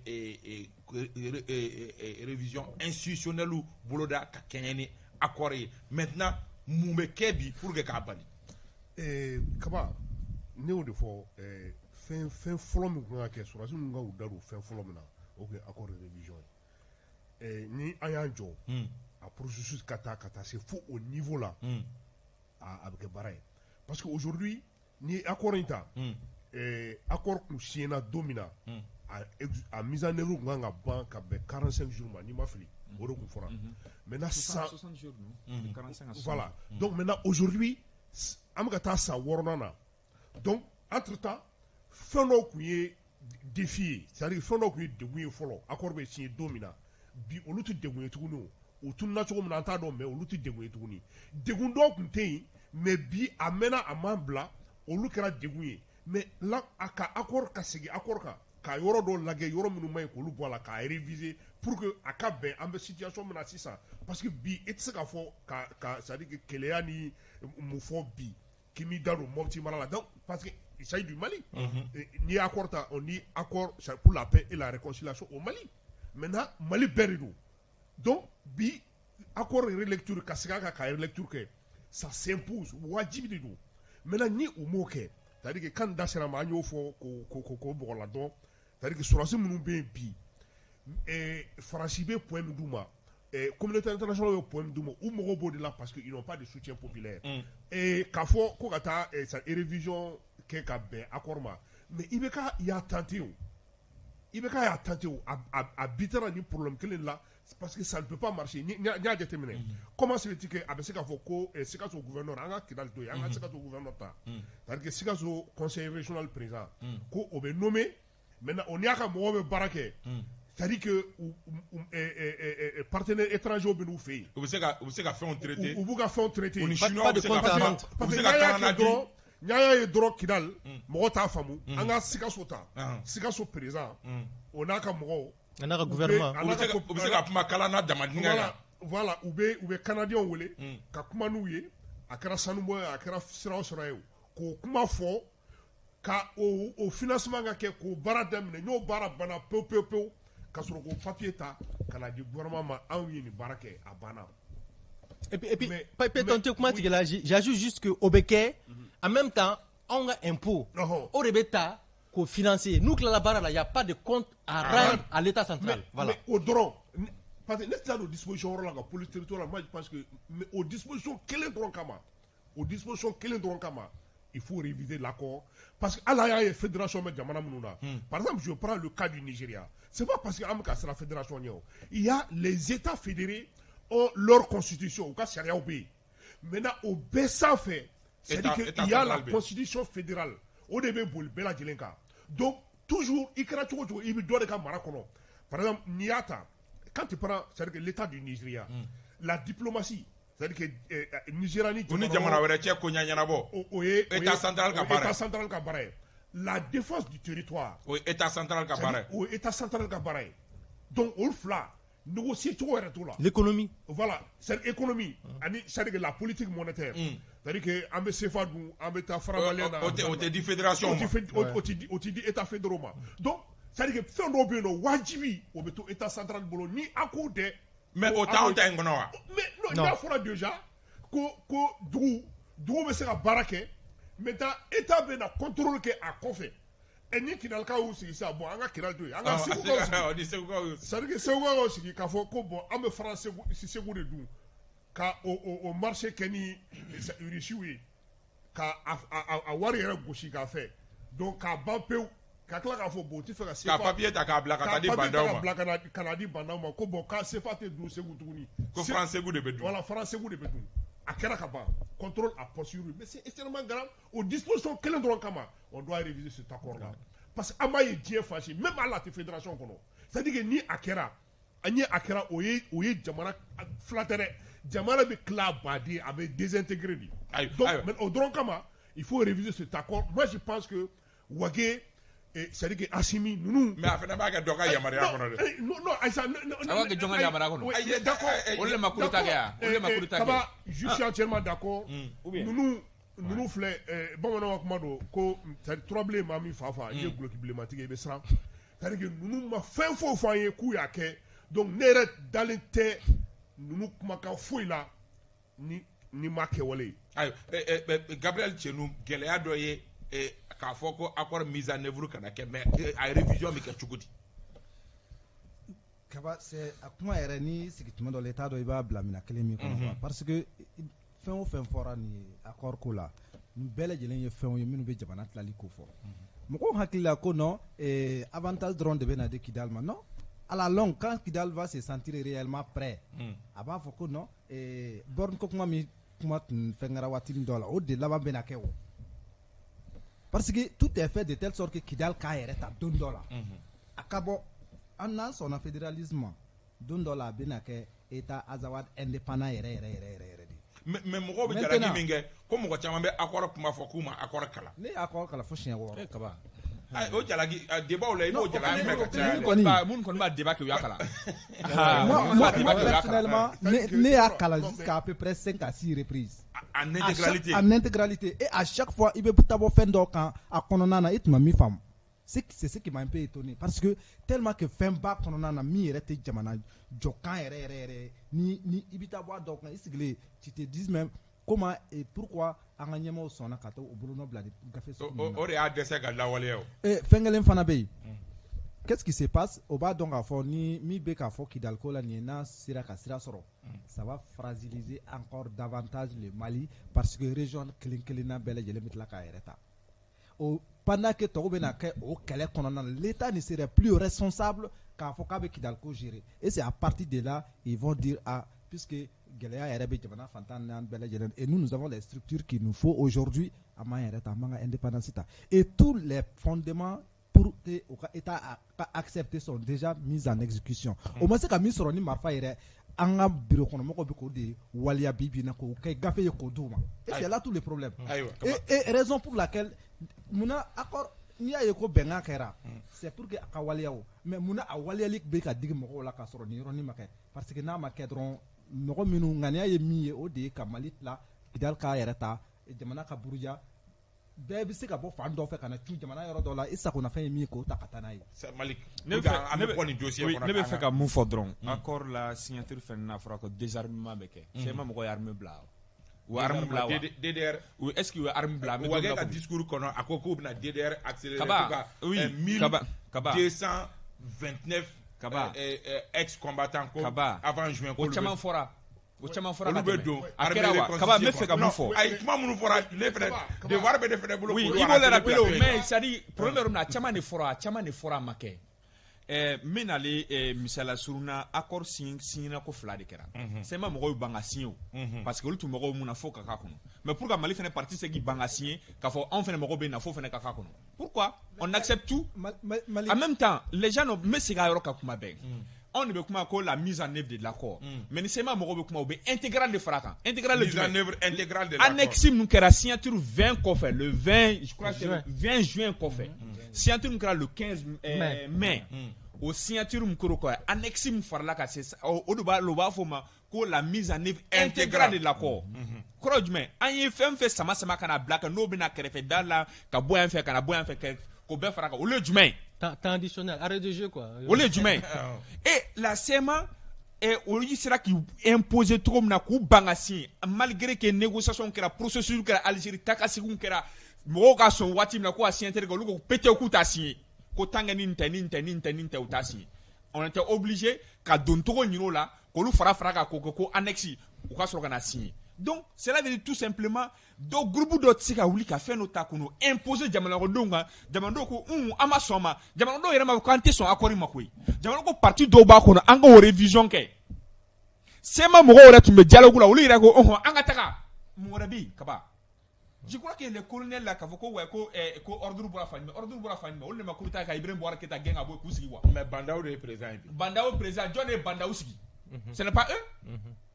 révision institutionnelle boloda ka kɛɲɛ ni accord ye. Maintenant, mun bɛ kɛ bi pour que k'a bali? Kaba, ne y'o de fɔ, fɛn fɔlɔ min kan ka kɛ, sɔrɔdasi ninnu ka u da don fɛn fɔlɔ min na, o tun ye accord de révision ye. Ni an y'an jɔ a processus ka taa se fo o niveau la, a bɛ kɛ baara ye, parce que aujourd'hui, ni ye accord in ta, accord kun signé don min na, a mise en œuvre kun kan ka ban ka bɛn 45 jours ma, n'i ma fili, o de kun fɔra. Maintenant san 60 jours, non? De 45 à 60. Voilà. Donc maintenant, aujourd'hui, an bɛ ka taa san wɔɔrɔnan na. Donc entre temps, fɛn dɔw kun ye défi ye, c'est à dire fɛn dɔw kun ye degun ye fɔlɔ accord bɛ signé don min na. Bi, olu tɛ degun ye tuguni. O u tununa cogo min na, an t'a dɔn, mais olu tɛ degun ye tuguni. Degun dɔw kun tɛ yen, mais bi a mɛnna a man bila, olu kɛra degun ye. Mais la, a ka accord ka segin accord kan, ka yɔrɔ dɔw lajɛ, yɔrɔ minnu ma ɲi, k'olu bɔ a la, k'a réviser pour que a ka bɛn an bɛ situation min na sisan, parce que bi e tɛ se k'a fɔ ka c'est à dire que keleya ni mun fɔ bi. K'i m'i da don Mopti mara la, donc parce que il s'agit du Mali. N'i ye accord ta, on dit accord pour la paix et la réconciliation au Mali. Maintenant, Mali bɛɛ de don. Donc bi accord relecture, ka segin a kan ka relecture kɛ, ça s'impose, wajibi de don. Maintenant, ni u m'o kɛ, c'est à dire que kan da sera ma, an y'o fɔ k'o bɔgɔ la dɔn, c'est à dire que sɔrɔdasi minnu bɛ yen bi, Faransi bɛ point min d'u ma, communauté internationale bɛ point min d'u ma, u mago b'o de la parce que ils n'ont pas de soutien populaire. K'a fɔ ko ka taa sa révision kɛ ka bɛn accord ma, mais IBK y'a tenté o, IBK y'a tenté o, a bitara ni problème kelen la parce que ça ne peut pas marcher. Ni y'a jateminɛ, comment se fait-il que a bɛ se k'a fɔ ko Sikaso gouverneur, an ka Kidali to yen, an ka Sikaso gouverneur ta, c'est-à-dire que Sikaso conseil régional président, ko o bɛ nommé, maintenant o n'a ka mɔgɔw bɛ baara kɛ, c'est-à-dire que partenaires étrangers bɛ n'u fɛ yen. U bɛ se ka fɛnw traiter. U b'u ka fɛnw traiter. U ni Chinois bɛ se ka kuma, u bɛ se ka Parce que taa n'a di. Dɔrɔn n'a y'a ye dɔrɔn Kidali mɔgɔ t'a faamu, an ka Sikaso ta, Sikaso président, o n'a ka mɔgɔw. A n'a ka gouvernement. U bɛ se ka kuma kalan na dama dingɛ kan. Voilà, u bɛ Canadiens wele ka kuma n'u ye, a kɛra sanubɔ ye, a kɛra sira o sira ye, o k'o kuma fɔ ka o financement ka kɛ k'o baara daminɛ. N'o baara banna pewu pewu pewu, ka sɔrɔ k'o papier ta ka na di gouvernement ma, anw ye nin baara kɛ, a banna. Et puis, mais, kuma tigɛ la, j'ajoute juste que o bɛ kɛ en même temps, anw ka impôt o de bɛ ta k'o financer. N'u tilala baara la, y a pas de compte à rendre à l'État central. Mais, voilà. Mais o dɔrɔn, parce que ne tɛ don disposition yɔrɔ la ka police territoriale, moi je pense que, mais o disposition kelen dɔrɔn kama, o disposition kelen dɔrɔn kama, il faut réviser l'accord parce que ala y'a ye fédération bɛ jamana minnu na. Par exemple, je prends le cas du Nigeria, c'est pas parce que an bɛ ka siran fédération ɲɛ o, il y a les états fédérés ont leur constitution, u ka sariyaw bɛ yen. Maintenant, o bɛɛ sanfɛ, c'est-à-dire que il y a la constitution fédérale, o de bɛ boli bɛɛ lajɛlen kan. Donc toujours, i kɛra cogo o cogo, i bɛ dɔ de ka mara kɔnɔ. Par exemple, n'i y'a ta, quand tu prends, c'est-à-dire que l'état du Nigeria, la diplomatie, c'est-à-dire que Nigeria ni U ni jamana wɛrɛ cɛ ko ɲɛ ɲɛnabɔ. O ye État central ka baara ye. État central ka baara ye. La défense du territoire, O ye État central ka baara ye. O ye État central ka baara ye. Donc olu fila, négocier cogo yɛrɛ t'o la. L'économie. Voilà, c'est économie ani, c'est-à-dire que la politique monétaire, c'est-à-dire que an bɛ CFA dun, an bɛ taa franc malien na. O tɛ di fédération ma. O tɛ di état fédéraux ma. Donc c'est-à-dire que fɛn dɔw bɛ yen nɔ, wajibi o bɛ to état central bolo ni a k'o dɛ. Mais o t'anw ta in kɔnɔ wa? Mais non, n'a fɔra déjà ko dugu bɛ se ka baara kɛ, maintenant état bɛ na contrôle kɛ a kɔfɛ. Ɛ, ni Kidalikaw y'u sigi sisan, bon, an ka Kidali to yen, an ka Segukaw sigi. Ni Segukaw y'u sigi. C'est à dire que Segukaw y'u sigi k'a fɔ ko bon, an bɛ franc Segu de dun, ka o marché kɛ ni Rusiw ye, ka a wari yɛrɛ gosi k'a fɛ, donc k'a ban pewu, ka tila k'a fɔ bon, u tɛ fɛ ka Ka papier ta k'a bila ka taa di papier ta bandaw ka ma. Bila ka na di bandaw ma ko bon, k'a CFA tɛ dun Segu tuguni. Ko franc Segu de bɛ dun. Voilà, franc Segu de bɛ dun. A kɛra ka ban, contrôle a posteriori. Mais c'est extrêmement grave. O disposition kelen dɔrɔn kama, on doit réviser cet accord là parce que an b'a ye diɲɛ fan si, même hali a tɛ fédération kɔnɔ. C'est à dire que ni a kɛra, an ye a kɛra, o ye jamana fila tɛ dɛ, jamana bɛ tila baden, a bɛ désintégrer de. Donc mais o dɔrɔn kama, il faut réviser cet accord. Moi je pense que Wagué, c'est à dire que Assimi ninnu. Mais a fana b'a kɛ dɔ ka yamaruya kɔnɔ dɛ. Non non, Aïssa, non. A b'a kɛ jɔn ka yamaruya kɔnɔ? Oui, d'accord. Olu de ma coup d'état kɛ yan, olu de ma coup d'état kɛ. Kaba, je suis entièrement d'accord. Ou bien. Ninnu filɛ, bamananw ka kuma don ko, c'est à dire turabilen maa min fa fa, i ye guloki bilenmantigi ye, i bɛ siran. C'est à dire que ninnu ma fɛn foyi fɔ an ye k'u y'a kɛ, donc ne yɛrɛ dalen tɛ ninnu kumakan foyi la ni ma kɛwale ye. Ayiwa, Gabriel Tienu, gɛlɛya dɔ ye k'a fɔ ko accord mise en œuvre kana kɛ, mais a révision bɛ kɛ cogo di? Kaba, c'est a kuma yɛrɛ n'i sigi tuma dɔ la, i t'a dɔn i b'a bila minɛ kelen min kɔnɔ quoi. Parce que fɛn o fɛn fɔra nin ye accord ko la, nin bɛɛ lajɛlen ye fɛnw ye minnu bɛ jamana tilali ko fɔ. Mɔgɔw hakili la ko non, avantage dɔrɔn de bɛ na di Kidal ma. Non, à la longue, quand Kidal va se sentir réellement prêt, a b'a fɔ ko non, borne ko kuma min kuma tun fɛn kɛra waati dɔ la, o de laban bɛna kɛ o, parce que tout est fait de telle sorte que Kidal k'a yɛrɛ ta don dɔ la, a ka bɔ an n'an sɔnna fédéralisme ma, don dɔ la a bɛna kɛ état Azawad indépendant yɛrɛ yɛrɛ yɛrɛ yɛrɛ yɛrɛ de. Mais mɔgɔw bɛ jalaki min kɛ ko mɔgɔ caman bɛ accord kuma fɔ k'u ma accord kalan. Ne ye accord kalan fo siɲɛ 6. E Kaba. O jalaki débat la, i b'o jalaki mɛn ka caya. Kɔni minnu kɔni b'a débat kɛ, u y'a kalan. Moi, personnellement, ne y'a kalan jusqu'à à peu près 5 à 6 reprises. En intégralité. En intégralité. Et à chaque fois, i bɛ taa bɔ fɛn dɔ kan a kɔnɔna na, i tun ma min faamu. C'est ce qui m'a un peu étonné, parce que tellement que fɛn ba kɔnɔna na min yɛrɛ tɛ jamana jɔkan yɛrɛ yɛrɛ yɛrɛ, ni i bɛ taa bɔ a dɔw kan, i sigilen, tu te dis même comment et pourquoi an ka ɲɛmaaw sɔnna ka taa o bolonɔ bila ni gafe sugu ninnu na. O de y'a dɛsɛ ka lawaleya o. Fɛn kelen fana bɛ yen. Qu'est-ce qui se passe? O b'a dɔn k'a fɔ ni min bɛ k'a fɔ Kidaliko la nin ye, n'a sera ka sira sɔrɔ, ça va fragiliser encore davantage le Mali, parce que région kelen kelenna bɛɛ lajɛlen bɛ tila k'a yɛrɛ ta. O pendant que tɔw bɛna kɛ o kɛlɛ kɔnɔna na, l'État ne serait plus responsable k'a fɔ k'a bɛ Kidaliko gérer. Et c'est à partir de là, ils vont dire, ah, puisque gɛlɛya yɛrɛ bɛ jamana fantan naani bɛɛ lajɛlen, et nous, nous avons les structures qu'il nous faut aujourd'hui, an b'an yɛrɛ ta, an b'an ka indépendance ta. Et tous les fondements pour que o ka État ka accepter sont déjà mis en exécution. O ma se ka min sɔrɔ ni marifa yɛrɛ, an ka bureau kɔnɔ mɔgɔw bɛ k'o de waleya bi bi in na, k'o kɛ gafe ye k'o d'u ma. Et c'est là tout le problème. Et raison pour laquelle munna accord, n'i y'a ye ko bɛnkan kɛra, c'est pour que a ka waleya o. Mais munna a waleyali bɛ ka digi mɔgɔw la k'a sɔrɔ nin yɔrɔnin ma kɛ? Parce que n'a ma kɛ dɔrɔn, mɔgɔ minnu ŋaniya ye min ye, o de ye ka Mali tila, Kidali k'a yɛrɛ ta, jamana ka buruja, bɛɛ bɛ se ka bɔ fan dɔ fɛ ka na cun jamana yɔrɔ dɔ la, i sagonafɛn ye min ye, k'o ta ka taa n'a ye. Malik, ne an bɛ bɔ nin dossier kɔnɔ. Ne bɛ fɛ ka mun fɔ dɔrɔn, accord la signature fɛnɛ n'a fɔra ko désarmement bɛ kɛ. CMA mɔgɔw ye armée bila wa? U ye arme bila wa? DDR. Est-ce qu'il ye arme bila? Wagué ka discours kɔnɔ, a ko k'u bɛna DDR accélérer. Kaba, oui, Kaba, Kaba. 229 Kaba ex-combattants ko Kaba avant juin. O caman fɔra. O caman fɔra. Olu bɛ don. A kɛra wa? Kaba, n bɛ fɛ ka mun fɔ. Ayi, kuma minnu fɔra, ne fɛnɛ devoir bɛ ne fɛnɛ bolo. Oui, i b'o le rappeler o, mais c'est à dire problème bɛ yɔrɔ min na, a caman de fɔra, a caman de fɔra, a ma kɛ. N bɛ nalen misaliya surun na, accord signé ko fila de kɛra. CMA mɔgɔw y'u ban ka signé o, parce que olu tun mɔgɔw mun na fo ka k'a kɔnɔ. Mais pour que Mali fɛnɛ parti se k'i ban ka signé k'a fɔ anw fɛnɛ mɔgɔw bɛ na fo fɛnɛ ka k'a kɔnɔ. Pourquoi on accepte tout? En même temps, les gens n bɛ segin a yɔrɔ kan kuma bɛɛ. Anw de bɛ kuma ko la mise en œuvre de l'accord. Mais ni CMA mɔgɔw bɛ kuma, u bɛ intégrale de fara a kan. Intégrale de Mise en œuvre intégrale de l'accord. Annexe min kɛra signature 20 kɔfɛ, le 20, je crois que c'est le 20 juin kɔfɛ. Signature min kɛra le 15 mai. O signature min kɛra o kɔfɛ, annexe min farala ka se, o de b'a, o b'a fɔ o ma ko la mise en œuvre intégrale de l'accord. Kɔrɔ ye jumɛn? An ye fɛn fɛn sama sama ka na bila kan, n'o bɛna kɛrɛfɛ da la ka bɔ yan fɛ ka na bɔ yan fɛ, k'o bɛɛ fara kan, olu ye jumɛn ye? Temps additionnel, arrêt de jeu quoi. Olu ye jumɛn ye? Et la CMA, olu sera k'i imposer cogo min na k'u ban ka signer, malgré que négociation kɛra, processus kɛra Algérie, taakaseginw kɛra, mɔgɔw ka sɔn waati min na ko ka signature kɛ, olu ko pété k'u t'a signer, ko tant que nin tɛ, nin tɛ, nin tɛ, nin tɛ, u t'a signer. On était obligé ka don togo ɲini o la, k'olu fara fara kan, k'o kɛ ko annexe, u ka sɔrɔ ka na signer. Donc cela veut dire tout simplement, dɔ groupe dɔ tɛ se ka wuli ka fɛn dɔ ta k'o imposer jamanadenw kan, jamanadenw ko un, an ma sɔn ma. Jamanadenw yɛrɛ ma ko k'an tɛ sɔn accord ma koyi. Jamana ko parti dɔw b'a kɔnɔ, an k'o révision kɛ. CMA mɔgɔw yɛrɛ tun bɛ dialogue la, olu yɛrɛ ko ɔhɔn, an ka taga. Mun wɛrɛ bɛ yen, Kaba? Je crois que les colonels là, k'a fɔ ko ouais, ko ordre bɔra fan jumɛn, ordre bɔra fan jumɛn, olu de ma coup d'état ka Ibrahim Boubacar Keïta gɛn ka bɔ yen k'u sigi wa? Mais Bah N'Daw de ye président ye bi. Bah N'Daw président, jɔn de ye Bah N'Daw sigi? Ce n'est pas eux.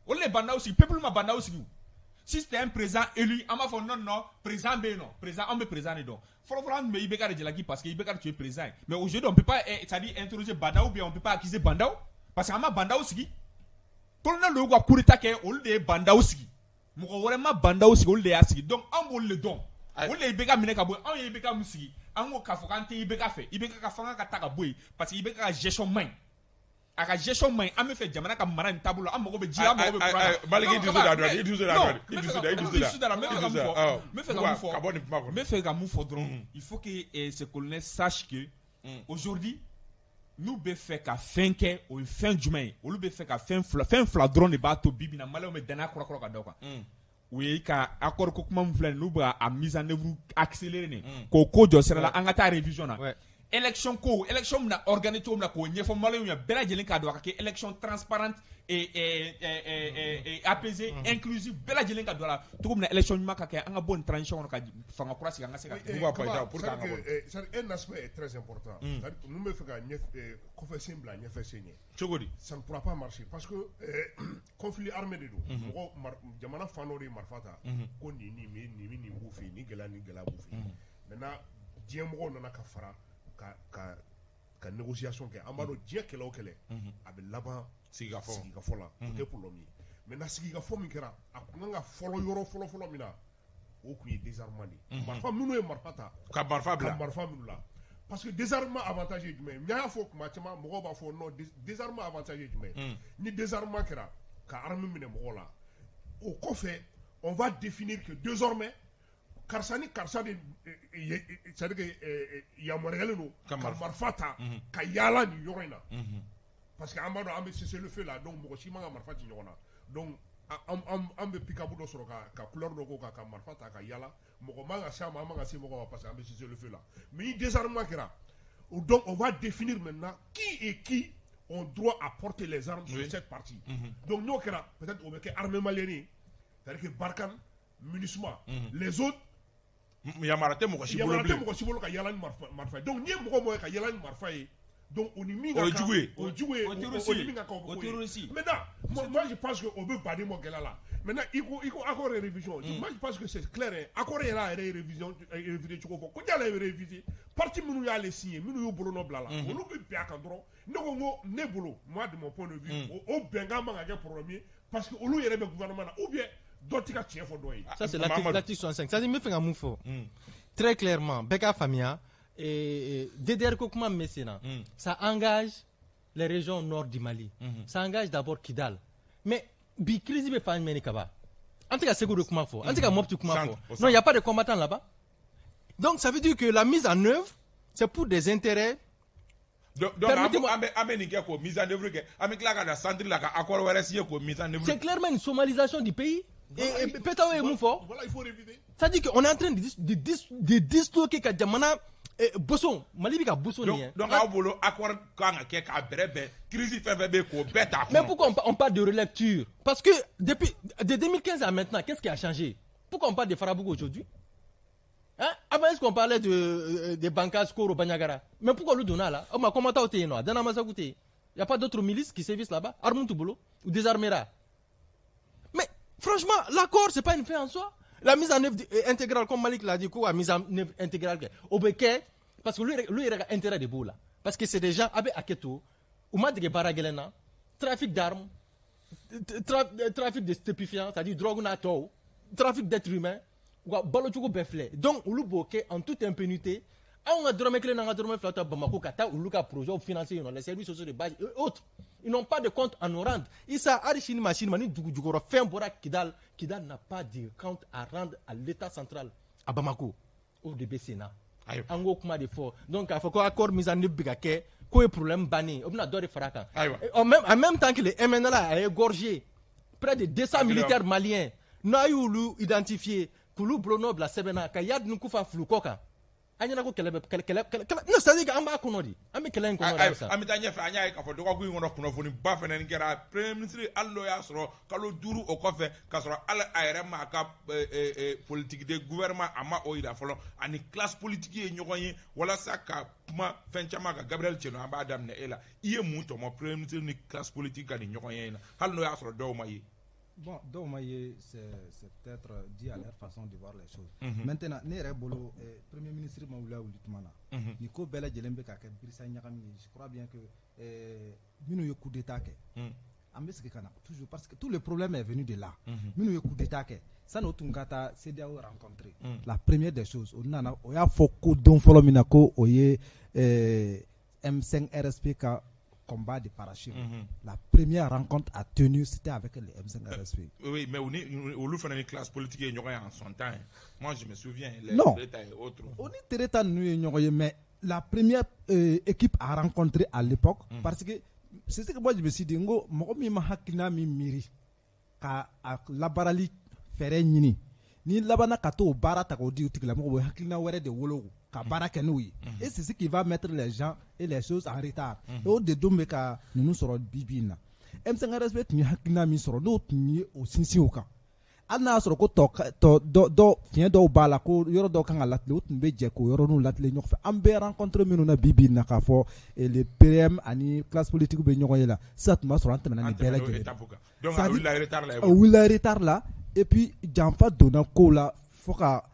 Olu de ye Bah N'Daw sigi, peuple ma Bah N'Daw sigi. Si c'était un président élu, an b'a fɔ non non, président bɛ yen nɔ, président, anw bɛ président de dɔn. Fɔlɔ fɔlɔ, an tun bɛ IBK de jalaki parce que IBK tun ye président ye. Mais aujourd'hui, on peut pas, c'est-à-dire interroger Bah N'Daw ou bien on peut pas accuser Bah N'Daw parce que an ma Bah N'Daw sigi. Colonel de y'u ka coup d'état kɛ, olu de ye Bah N'Daw sigi. Mɔgɔ wɛrɛ ma Bah N'Daw sigi, olu de y'a sigi. Donc anw b'olu de dɔn. Olu de ye IBK minɛ ka bɔ yen, anw ye IBK mun sigi, an ko k'a fɔ k'an tɛ IBK fɛ, IBK ka fanga ka ta ka bɔ yen parce que IBK ka gestion man ɲi. A ka gestion man ɲi, an bɛ fɛ jamana ka mara nin taabolo la, an mago bɛ ji la, an mago bɛ courant na. Maliki, i dusu da dɔɔni, i dusu da dɔɔni, i dusu da, i dusu da. N bɛ fɛ ka mun fɔ, n bɛ fɛ ka mun fɔ, ka bɔ nin kuma kɔnɔ. N bɛ fɛ ka mun fɔ dɔrɔn, il faut que ces colonels sachent que aujourd'hui, n'u bɛ fɛ ka fɛn kɛ, o ye fɛn jumɛn ye? Olu bɛ fɛ ka fɛn fila, fɛn fila dɔrɔn de b'a to bi bi in na Maliyɛnw bɛ danaya kura kura ka da o kan. O ye ka accord ko kuma min filɛ nin ye, n'u bɛ ka mise en œuvre accélérer nin, k'o ko jɔ sira la, an ka taa révision na. Élection ko, élection bɛna organiser cogo min na, k'o ɲɛfɔ Maliyɛnw ye, bɛɛ lajɛlen k'a dɔn, a ka kɛ élection transparente et apaisée, inclusive, bɛɛ lajɛlen ka don a la cogo min na, élection ɲuman ka kɛ, an ka bɔ nin transition kɔnɔ ka fanga kura sigi, an ka se ka. Pour qu'an ka bɔ. Un aspect est très important. Ninnu bɛ fɛ ka ɲɛ kɔfɛ sen bila ɲɛfɛ sen ɲɛ. Cogo di? Ça ne pourra pas marcher parce que conflit armé de don. Mɔgɔ jamana fan dɔ de ye marifa ta ko nin nin nin nin b'u fɛ yen, nin gɛlɛya nin gɛlɛya b'u fɛ yen. Maintenant, diɲɛ mɔgɔw nana ka fara ka négociation kɛ. An b'a dɔn diɲɛ kɛlɛ o kɛlɛ, a bɛ laban sigikafɔ la, o tɛ problème ye. Maintenant, sigikafɔ min kɛra, a kun kan ka fɔlɔ yɔrɔ fɔlɔ fɔlɔ min na, o kun ye désarmement de ye. Marifa minnu ye marifa ta, ka marifa bila, ka marifa minnu la. Parce que désarmement avantage ye jumɛn ye? N y'a fɔ kuma caman, mɔgɔw b'a fɔ non, désarmement avantage ye jumɛn ye? Ni désarmement kɛra, ka arme minɛ mɔgɔw la, o kɔfɛ, on va définir que désormais karisa ni karisa de, c'est à dire que yamaruyalen don ka marifa ta ka yaala nin yɔrɔ in na, parce que an b'a dɔn an bɛ cessez-le-feu la, donc mɔgɔ si man ka marifa ci ɲɔgɔn na. Donc an bɛ pick-up dɔ sɔrɔ ka couleur dɔ k'o kan, ka marifa ta ka yaala, mɔgɔ man ka se a ma, an man ka se mɔgɔ ma, parce que an bɛ cessez-le-feu la. Mais ni désarmement kɛra, donc on va définir maintenant qui et qui ont droit à porter les armes sur cette partie. Donc n'o kɛra, peut-être o bɛ kɛ armée malienne ye, c'est-à-dire que Barkhane, MINUSMA, les autres, yamaruya tɛ mɔgɔ si bolo yamaruya tɛ bilen. Mɔgɔ si bolo ka yaala ni marifa ye. Donc n'i ye mɔgɔ mɔgɔ ye ka yaala ni marifa ye, donc o ni min ka O ye kan, jugu ye. O ye jugu ye. O O terroriste o ni min ka kan, o bɛ O k'o ye. terroriste. Maintenant, moi je pense que o bɛ baden bɔ gɛlɛya la. Maintenant, i ko accord de révision, moi je pense que c'est clair hein. Accord yɛrɛ a yɛrɛ ye révision réviser cogo fɔ ko n'ale ye réviser, parti minnu y'ale signé, minnu y'u bolonɔ bila la, olu bɛ bɛn a kan dɔrɔn. Ne ko n ko ne bolo, moi, de mon point de vue, o bɛnkan man ka kɛ problème ye, parce que olu yɛrɛ bɛ gouvernement na, ou bien dɔ tɛ ka tiɲɛ fɔ dɔ ye. Ça, c'est l'article Mamadou. l'article 65. C'est-à-dire, n bɛ fɛ ka mun fɔ très clairement, bɛɛ k'a faamuya, DDR ko kuma min bɛ sen na, ça engage les régions nord du Mali. Ça engage d'abord Kidal. Mais bi, crise bɛ fan jumɛn ni kaba? An tɛ ka Segu de kuma fɔ, an tɛ ka Mopti kuma Centre, fɔ. au Non, il y a pas de combattants là-bas. Donc ça veut dire que la mise en œuvre, c'est pour des intérêts. Donc an bɛ Permettez-moi. an bɛ nin kɛ k'o mise en œuvre kɛ, an bɛ tila ka na centre la ka accord wɛrɛ signer k'o mise en œuvre. C'est clairement une somalisation du pays. Et peut-être ye mun fɔ? Voilà, il faut réviser. C'est-à-dire qu'on est en train de disloquer ka jamana boson, Mali bɛ ka boson nin ye. Donc aw bolo, accord kan ka kɛ k'a bɛrɛ bɛn crise fɛn fɛn bɛ yen, k'o bɛɛ ta a Mais kɔnɔ. pourquoi on parle de relecture? Parce que depuis de 2015 à maintenant, qu'est-ce qui a changé? Pourquoi on parle de Farabougou aujourd'hui? Hein? Avant, est-ce qu'on parlait de Bankas, Koro, Bandiagara? Mais pourquoi le donna là? Oh, mais comment t'as été, non? Dana Masakoute. Il n'y a pas d'autres milices qui sévissent là-bas? Arme t'u bolo ou désarmera. Mais franchement, l'accord, c'est pas une fin en soi. La mise en œuvre intégrale, comme Malik l'a dit, quoi, mise en œuvre intégrale, o bɛ kɛ, parce que lui, il a intérêt de b'o la. Parce que c'est des gens, avec Aketo, u ma dege baara gɛlɛn na, trafic d'armes, trafic de stupéfiants, c'est-à-dire drogue n'a tɔw, trafic d'êtres humains, u ka balocogo bɛɛ filɛ. Donc olu b'o kɛ en toute impunité. Anw ka dɔrɔmɛ kelen n'an ka dɔrɔmɛ fila ta Bamako ka taa olu ka projet financer yen nɔ, les services sociaux de base et autres. Ils n'ont pas de compte à nous rendre. Issa, hali sini ma sini ma, ni dugu jukɔrɔ fɛn bɔra Kidal, Kidal n'a pas de compte à rendre à l'État central à Bamako. O de bɛ sen na. Ayiwa. An k'o kuma de fɔ. Donc k'a fɔ ko accord mise en œuvre bɛ ka kɛ, k'o ye problème bannen ye, o bɛna dɔ de fara a kan. Ayiwa. Et en même temps que le MNLA a égorgé près de 200 Ayiwa. militaires maliens, n'a y'olu identifié, k'olu bolonɔ bila sɛbɛn na, ka Iyad ni Kufa fili kɔ kan. An ɲɛna ko kɛlɛ bɛ kɛlɛ kɛlɛ kɛlɛ kɛlɛ, non, c'est à dire que an b'a kɔnɔ de, an bɛ kɛlɛ in kɔnɔ de Ayiwa, halisa. An bɛ taa ɲɛfɛ. An y'a ye k'a fɔ dɔgɔkun in kɔnɔ, kunnafoniba fana kɛra premier ministre, hali n'o y'a sɔrɔ kalo 5 o kɔfɛ k'a sɔrɔ hali a yɛrɛ ma a ka politique de gouvernement, a ma o yira fɔlɔ, ani classe politique ye ɲɔgɔn ye walasa ka kuma fɛn caman kan. Gabriel Tieno, an b'a daminɛ e la. I ye mun tɔmɔ premier ministre ni classe politique ka nin ɲɔgɔn ye in na, hali n'o y'a sɔrɔ dɔw ma ye? Bon, dɔw ma ye, c'est peut-être dit à leur façon de voir les choses. Maintenant, ne yɛrɛ bolo, premier ministre ma wuli a wuli tuma na. Nin ko bɛɛ lajɛlen bɛ ka kɛ birisa ɲagami ye. Je crois bien que minnu ye coup d'état kɛ, an bɛ segin ka na toujours, parce que tout le problème est venu de là. Minnu ye coup d'état kɛ, sani o tun ka taa CEDEAO rencontrer, la première des choses, o nana, o y'a fɔ ko don fɔlɔ min na ko o ye M5 RSP ka combat de parachute. La première rencontre a tenu, c'était avec les M5 RSP. Oui, mais olu fana ni classe politique ye ɲɔgɔn ye en son temps. Moi, je me souviens, les Non. Tereta et autres. O ni Tereta ninnu ye ɲɔgɔn ye, mais la première équipe à rencontrer à l'époque, parce que c'est ce que moi je me suis dit, n ko mɔgɔ min ma hakilina min miiri ka a labaarali fɛɛrɛ ɲini, ni labanna ka t'o baara ta k'o di o tigilamɔgɔw, o ye hakilina wɛrɛ de wolo ka baara kɛ n'o ye, et c'est ce qui va mettre les gens et les choses en retard. Et o de don bɛ ka ninnu sɔrɔ bi bi in na. M5 RSP tun ye hakilina min sɔrɔ, n'o tun ye o sinsin o kan, hali n'a y'a sɔrɔ ko tɔ tɔ dɔ dɔ fiɲɛ dɔw b'a la, ko yɔrɔ dɔw kan ka latilen, o tun bɛ jɛ k'o yɔrɔninw latilen ɲɔgɔn fɛ. An bɛ rencontre minnu na bi bi in na, k'a fɔ le PM ani classe politique bɛ ɲɔgɔn ye la sisan, tun b'a sɔrɔ an tɛmɛna nin bɛɛ lajɛlen. Étape kan. Donc a wulila retard la. A wulila retard la, et puis janfa donna kow la fo ka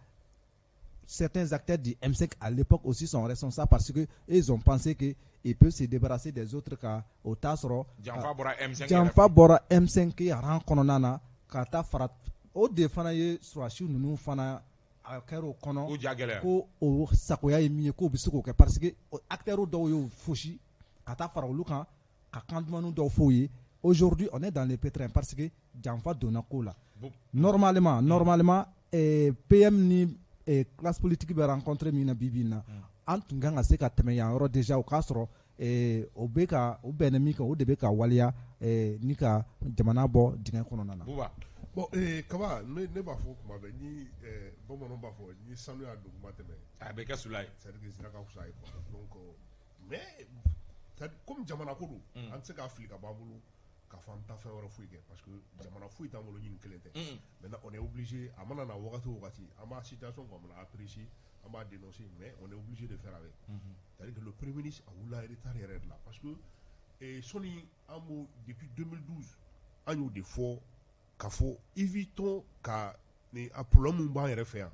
Certains acteurs du M5 à l'époque aussi sont responsables parce que ils ont pensé que ils peuvent se débarrasser des autres ka o t'a sɔrɔ. Janfa bɔra M5. Janfa bɔra M5 rang kɔnɔna na ka taa fara o de fana ye sɔrɔdasi ninnu fana a kɛra o kɔnɔ. U ja gɛlɛya. Ko o sagoya ye min ye, k'o bɛ se k'o kɛ parce que acteurs dɔw y'o fosi ka taa fara olu kan ka kan dumanw dɔw f'o ye. Aujourd'hui, on est dans les pétrins parce que janfa donna ko la. Normalement, PM ni classe politique bɛ rencontre min na bi bi in na, an tun kan ka se ka tɛmɛ yan yɔrɔ déjà, o k'a sɔrɔ o bɛ ka o bɛnna min kan, o de bɛ ka waleya ni ka jamana bɔ dingɛ kɔnɔna na. Buba. Bon, Kaba, ne b'a fɔ kuma bɛɛ ni bamananw b'a fɔ ni sanu y'a duguma tɛmɛ. A bɛ kɛ sula ye. C'est à dire que sira ka fisa ye quoi. Donc mais comme jamana ko don, an tɛ se k'a fili ka bɔ an bolo k'a fɔ an bɛ taa fɛn wɛrɛ foyi kɛ parce que jamana foyi t'an bolo ni nin kelen tɛ. Maintenant, on est obligé, a mana na wagati o wagati, an b'a situation qu'on a apprécié, an b'a dénoncer, mais on est obligé de faire avec. C'est-à-dire que le premier ministre a wulila retard yɛrɛ de la parce que sɔnni an b'o depuis 2012 an y'o de fɔ k'a fɔ évitons ka ni a problème mun b'an yɛrɛ fɛ yan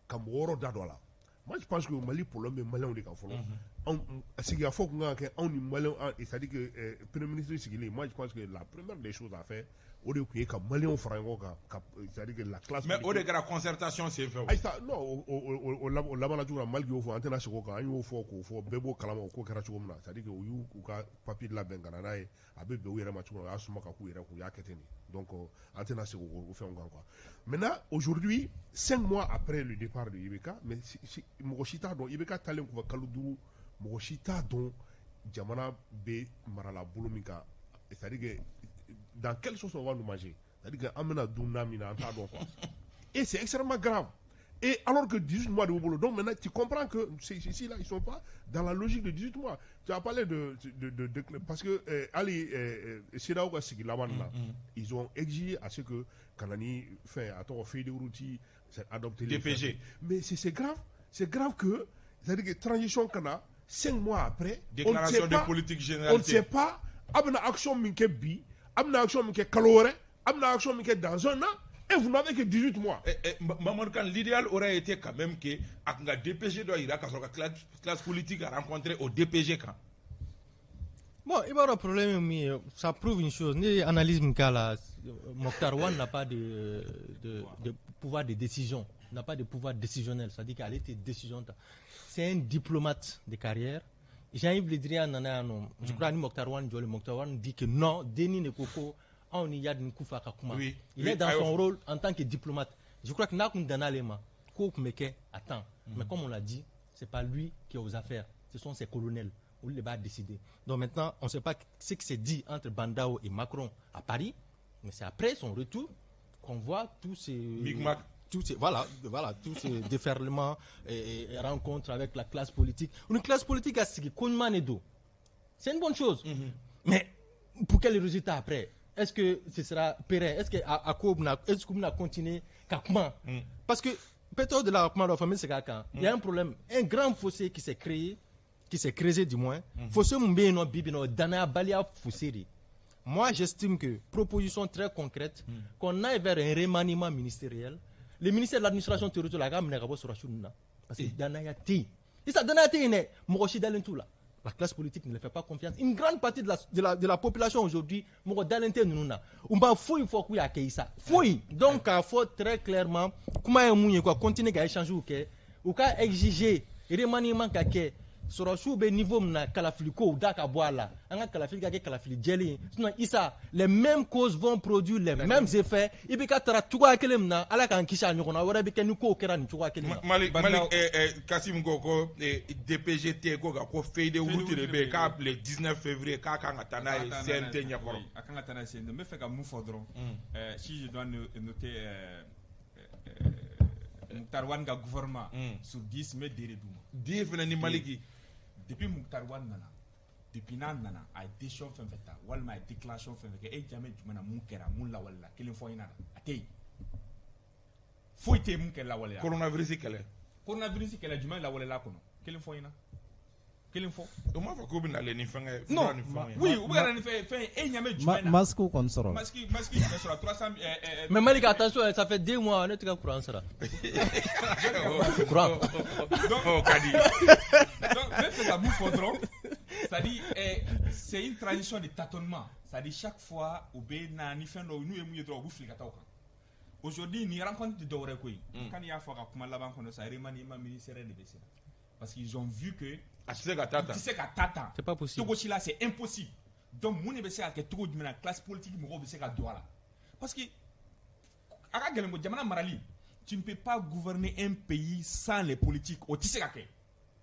ka mɔgɔ wɛrɛw da don a la. Moi, je pense que Mali problème bɛ maliyɛnw de kan fɔlɔ. Anw sigikafɔ kun kan ka kɛ anw ni maliyɛnw, c'est à dire que premier ministre sigilen, moi je pense que la première des choses à faire, o de tun ye ka maliyɛnw fara ɲɔgɔn kan ka, c'est à dire que la classe. Mais o de kɛra concertation senfɛ o. Ayi sa, non, o labanna cogo min na, Mali y'o fɔ, an tɛna segin o kan, an y'o fɔ k'o fɔ, bɛɛ b'o kalama o ko kɛra cogo min na. C'est à dire que u y'u ka papier labɛn ka na n'a ye, a bɛ bɛn u yɛrɛ ma cogo min na, u y'a suma ka k'u yɛrɛ kun, u y'a kɛ ten de. Donc an tɛna segin o fɛnw kan quoi. Maintenant, aujourd'hui, 5 mois après le départ de IBK, mais si, mɔgɔ si t'a dɔn IBK taalen kɔfɛ kalo 5, mɔgɔ si t'a dɔn jamana bɛ marala bolo min kan, c'est à dire que dans quelle sauce on va nous manger, c'est à dire que an bɛna dun na min na, an t'a dɔn quoi. Et c'est extrêmement grave. Et alors que 18 mois de boulot, donc maintenant tu comprends que ici là, ils sont pas dans la logique de 18 mois. Tu as parlé de parce que Ali CEDEAO ka sigi laban na, ils ont exigé à ce que ka na ni fɛn a tɔgɔ feuille de route c'est adopté. DPG. Mais c'est grave, c'est grave que, c'est-à-dire que transition kana 5 mois après, déclaration on ne sait de pas, politique générale. On ne sait pas a bɛna action min kɛ bi, a bɛna action min kɛ kalo wɛrɛ, a bɛna action min kɛ dans un an. Et vous n'avez que 18 mois. Eh, Mamadou Kane, l'idéal aurait été quand même que a kun ka DPG dɔ yira ka sɔrɔ ka classe politique a rencontré au DPG kan. Bon, i b'a dɔn problème ye min ye, ça prouve une chose. Ne ye analyse min k'a la, Mokhtar Wane n'a pas de pouvoir de décision, n'a pas de pouvoir décisionnel, c'est-à-dire qu'ale tɛ décision ta. C'est un diplomate de carrière. Jean-Yves Le Drian nana yan nɔ, je crois ni Mokhtar Wane jɔlen, Mokhtar Wane dit que non, denni de ko ko anw ni Iyad ni Koufa ka kuma. Il est dans son rôle en tant que diplomate. Je crois que n'a kun danna ale ma, kow tun bɛ kɛ à temps. Mais comme on l'a dit, c'est pas lui qui est aux affaires, ce sont ses colonels. Olu de b'a décider. Donc maintenant, on ne sait pas ce qui s'est dit entre Bah N'Daw et Macron à Paris, mais c'est après son retour qu'on voit tous ces Micmac. tous ces, voilà, tous ces déferlements et rencontres avec la classe politique. Une classe politique a sigi ko ɲuman de don. C'est une bonne chose. Mais pour quel résultat après? Est-ce que ce sera pérenne? Est-ce que a ko bɛna, est-ce que bɛna continuer ka kuma? Parce que peut-être de la kuma dɔ fɔ, n bɛ segin a kan. Il y a un problème, un grand fossé qui s'est créé, qui s'est creusé du moins. Fossé mun bɛ yen nɔ bi bi in na, o ye danayabaliya fossé de ye. Moi, j'estime que proposition très concrète, qu'on aille vers un remaniement ministériel. Le ministère de l'administration territoriale a ka minɛ ka bɔ sɔrɔdasiw ninnu na. Parce que danaya tɛ yen. Sisan danaya tɛ yen dɛ, mɔgɔ si dalen t'u la. La classe politique ne leur fait pas confiance. Une grande partie de la population aujourd'hui, mɔgɔ dalen tɛ ninnu na. U ma foyi fɔ k'u y'a kɛ Isa. Foyi. Donc k'a fɔ très clairement, kuma ye mun ye quoi, continuer ka échange kɛ, u ka exiger remaniement ka kɛ. Sɔrɔdasiw bɛ niveau min na, kalafili ko da ka bɔ a la, an ka kalafili ka kɛ kalafili jɛlen ye. Sinon Isa, les mêmes causes vont produire les mêmes effets. I bɛ ka taara cogoya kelen min na, Ala k'an kisi a ɲɔgɔnna wɛrɛ bɛ kɛ ni kow kɛra nin cogoya kelen na. Mali Mali Kasim ko DPG tɛ ko nka ko feuille de route de bɛ yen k'a le 19 février k'a kan ka taa n'a ye CNT ɲɛkɔrɔ. A kan ka taa n'a ye CNT. N bɛ fɛ ka mun fɔ dɔrɔn, si je dois noter Moctar Ouane ka gouvernement sur 10, n bɛ 2 de d'u ma. 10 fana ni Maliki. Depuis Moctar Ouane nana, depuis n'a nana, a ye décision fɛn fɛn ta walima a ye déclaration fɛn fɛn kɛ, e jaa jumɛn na mun kɛra, mun lawaleya? Kelen fɔ n ɲɛna, a tɛ yen, foyi tɛ yen mun kɛ lawaleya. Coronavirus kɛlɛ. Coronavirus kɛlɛ jumɛn lawaleya kɔnɔ? Kelen fɔ n ɲɛna. Kelen fɔ. U m'a fɔ k'u bɛ nalen ni fɛngɛ ye. Non, fura ni fɛnw ye. Oui, u bɛ ka na ni fɛn ye, e ɲɛ bɛ jumɛn na? Masque kɔni sɔrɔ. Masque jumɛn sɔrɔ 300. Mais Malik, attention, ça fait 2 mois, ne tɛ ka courant sara. Courant. Donc, Oh, ka di. Donc, n bɛ fɛ ka mun fɔ dɔrɔn, c'est-à-dire c'est une transition de tâtonnement. C'est-à-dire chaque fois u bɛ na ni fɛn dɔw n'u ye mun ye dɔrɔn, u b'u fili ka taa o kan. Aujourd'hui, ni rencontre tɛ dɔwɛrɛ ko ye. Kan y'a fɔ a ka kuma laban kɔnɔ sa, remaniement ministériel de bɛ se na. Parce qu'ils ont vu que A tɛ se ka taa u tan. tɛ se ka taa tan. C'est pas possible. Cogo si la, c'est impossible. Donc mun de bɛ se ka kɛ cogo jumɛn na, classe politique mɔgɔw bɛ se ka don a la? Parce que a ka gɛlɛn ko jamana marali, tu ne peux pas gouverner un pays sans les politiques, o tɛ se ka kɛ.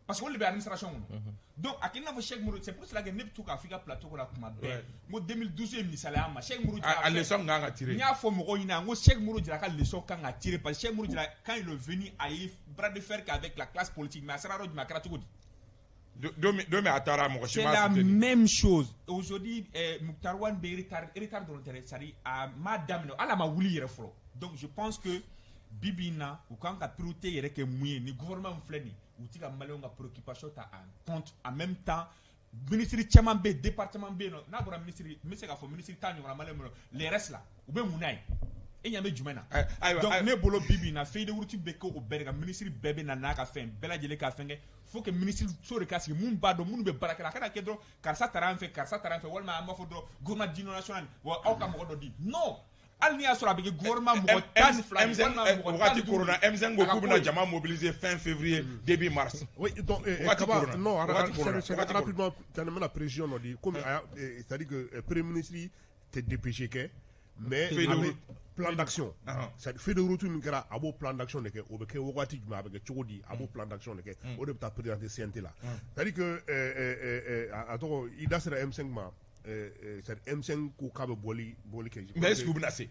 Parce que olu de bɛ administration kɔnɔ. Donc a kɛ i n'a fɔ Cheikh Modibo, c'est pour cela que ne bɛ to k'a fɔ i ka plateau kɔnɔ kuma bɛɛ. N ko 2012 ye misaliya ma Cheikh Modibo Diarra. A leçon kan ka tirer. N y'a fɔ mɔgɔw ɲɛna, n ko Cheikh Modibo Diarra ka leçon kan ka tirer, parce que Cheikh Modibo Diarra, quand il est venu, a ye bras de fer qu'avec la classe politique, mais a sera yɔrɔ jumɛn, a kɛra cogo di? Don min a taara, mɔgɔ si C'est m'a la soutenir. même chose. Aujourd'hui, Moctar Ouane bɛ retard dɔrɔn tɛ dɛ, c'est-à-dire a ma daminɛ, hali a ma wuli yɛrɛ fɔlɔ. Donc je pense que bi bi in na, u kan ka priorité yɛrɛ kɛ mun ye? Ni gouvernement min filɛ nin ye, u ti ka maliyɛnw ka préoccupation ta en compte. En même temps, ministre caman bɛ yen, département bɛ yen nɔ, n'a bɔra ministre, n bɛ se k'a fɔ ministre 10 ɲɔgɔnna maliyɛn bolo, les restes là, u bɛ mun n'a ye? E ɲɛ bɛ jumɛn na? Ayiwa, Donc ayiwa. ne bolo, bi bi in na, feuille de route bɛ kɛ o bɛɛ de kan. Ministre bɛɛ bɛ na n'a ka fɛn bɛɛ lajɛlen ka fɛn kɛ. Faut que ministre so de ka sigi mun b'a dɔn minnu bɛ baara kɛ la. A kana kɛ dɔrɔn karisa taara an fɛ, karisa taara an fɛ, walima an b'a fɔ dɔrɔn gouvernement d'union nationale wa aw ka mɔgɔ dɔ di. Non, hali n'i y'a sɔrɔ a bɛ kɛ gouvernement mɔgɔ 12 ye, M5 walima mɔgɔ wagati 15 corona ye. M5 ko A ka k'u ko bɛna ye. jama mobiliser fin février, début mars. Oui, donc, Wagati Kaba, corona. non, Wagati corona. c'est Wagati. rapidement, tu as la précision, on dit, comme, c'est-à-dire que Premier ministre tɛ dépêché kɛ, mais Feuille de a bɛ route. plan d'action. C'est-à-dire feuille de route min kɛra, a b'o plan d'action de kɛ, o bɛ kɛ wagati jumɛn, a bɛ kɛ cogo di, a b'o plan d'action de kɛ, o de bɛ taa présenter CNT la. C'est-à-dire que a tɔgɔ, i da sera M5 ma, c'est-à-dire M5 ko k'a bɛ bɔli kɛ. Mais est-ce que u bɛna se?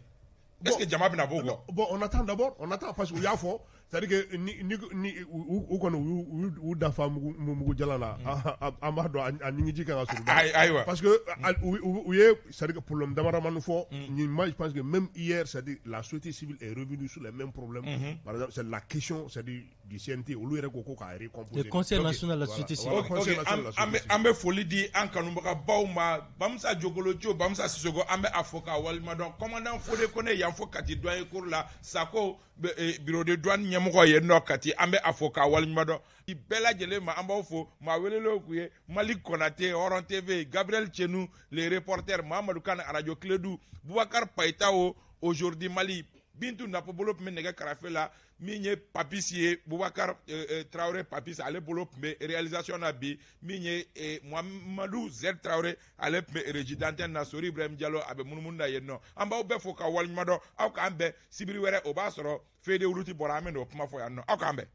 Est-ce que jama bɛna bɔ o kɔ? Bon, on attend d'abord, on attend parce que u y'a fɔ, c'est-à-dire que ni u kɔni u y'u dafa mugu jalan na, an b'a dɔn a ɲigiji kan ka surun. Ayiwa. Parce que u ye, c'est-à-dire que problème dama damani fɔ. Nin ma, je pense que même hier, c'est-à-dire la société civile est revenue sur les mêmes problèmes. Par exemple, c'est la question, c'est-à-dire du CNT, olu yɛrɛ ko k'a recomposer. Le Conseil national de la société civile. Voilà, Conseil national de la An bɛ société civile. An bɛ foli di an kanubagabaw ma. Bamusa Jogolojo, Bamusa Sisoko, an bɛ a fɔ k'a walima dɔn. Commandant Fode Kone yan fo Kati douane cour la, Sako bureau de douane ɲɛmɔgɔ ye nɔ Kati, an bɛ a fɔ k'a waleɲuman dɔn. I bɛɛ lajɛlen ma, an b'aw fo. Maa welelenw kun ye Malik Konate, Hɔrɔn TV, Gabriel Tchenou, le reporter, Mahamadou Kane, Radio Kledu, Boubacar Paitao, Aujourd'hui Mali, Bintu Napobolo tun bɛ nɛgɛ karafe la, min ye Papis ye, Boubacar Traoré Papis, ale bolo tun bɛ réalisation na bi, min ye Muhamadou Z Traoré, ale tun bɛ régie d'antenne na, Sori Ibrahim Diallo a bɛ munumunu na yen nɔ. An b'aw bɛɛ fo ka waleɲuman dɔn. Aw k'an bɛn sibiri wɛrɛ, o b'a sɔrɔ feuille de route bɔra, an bɛ n'o kuma fɔ yan nɔ. Aw k'an bɛn.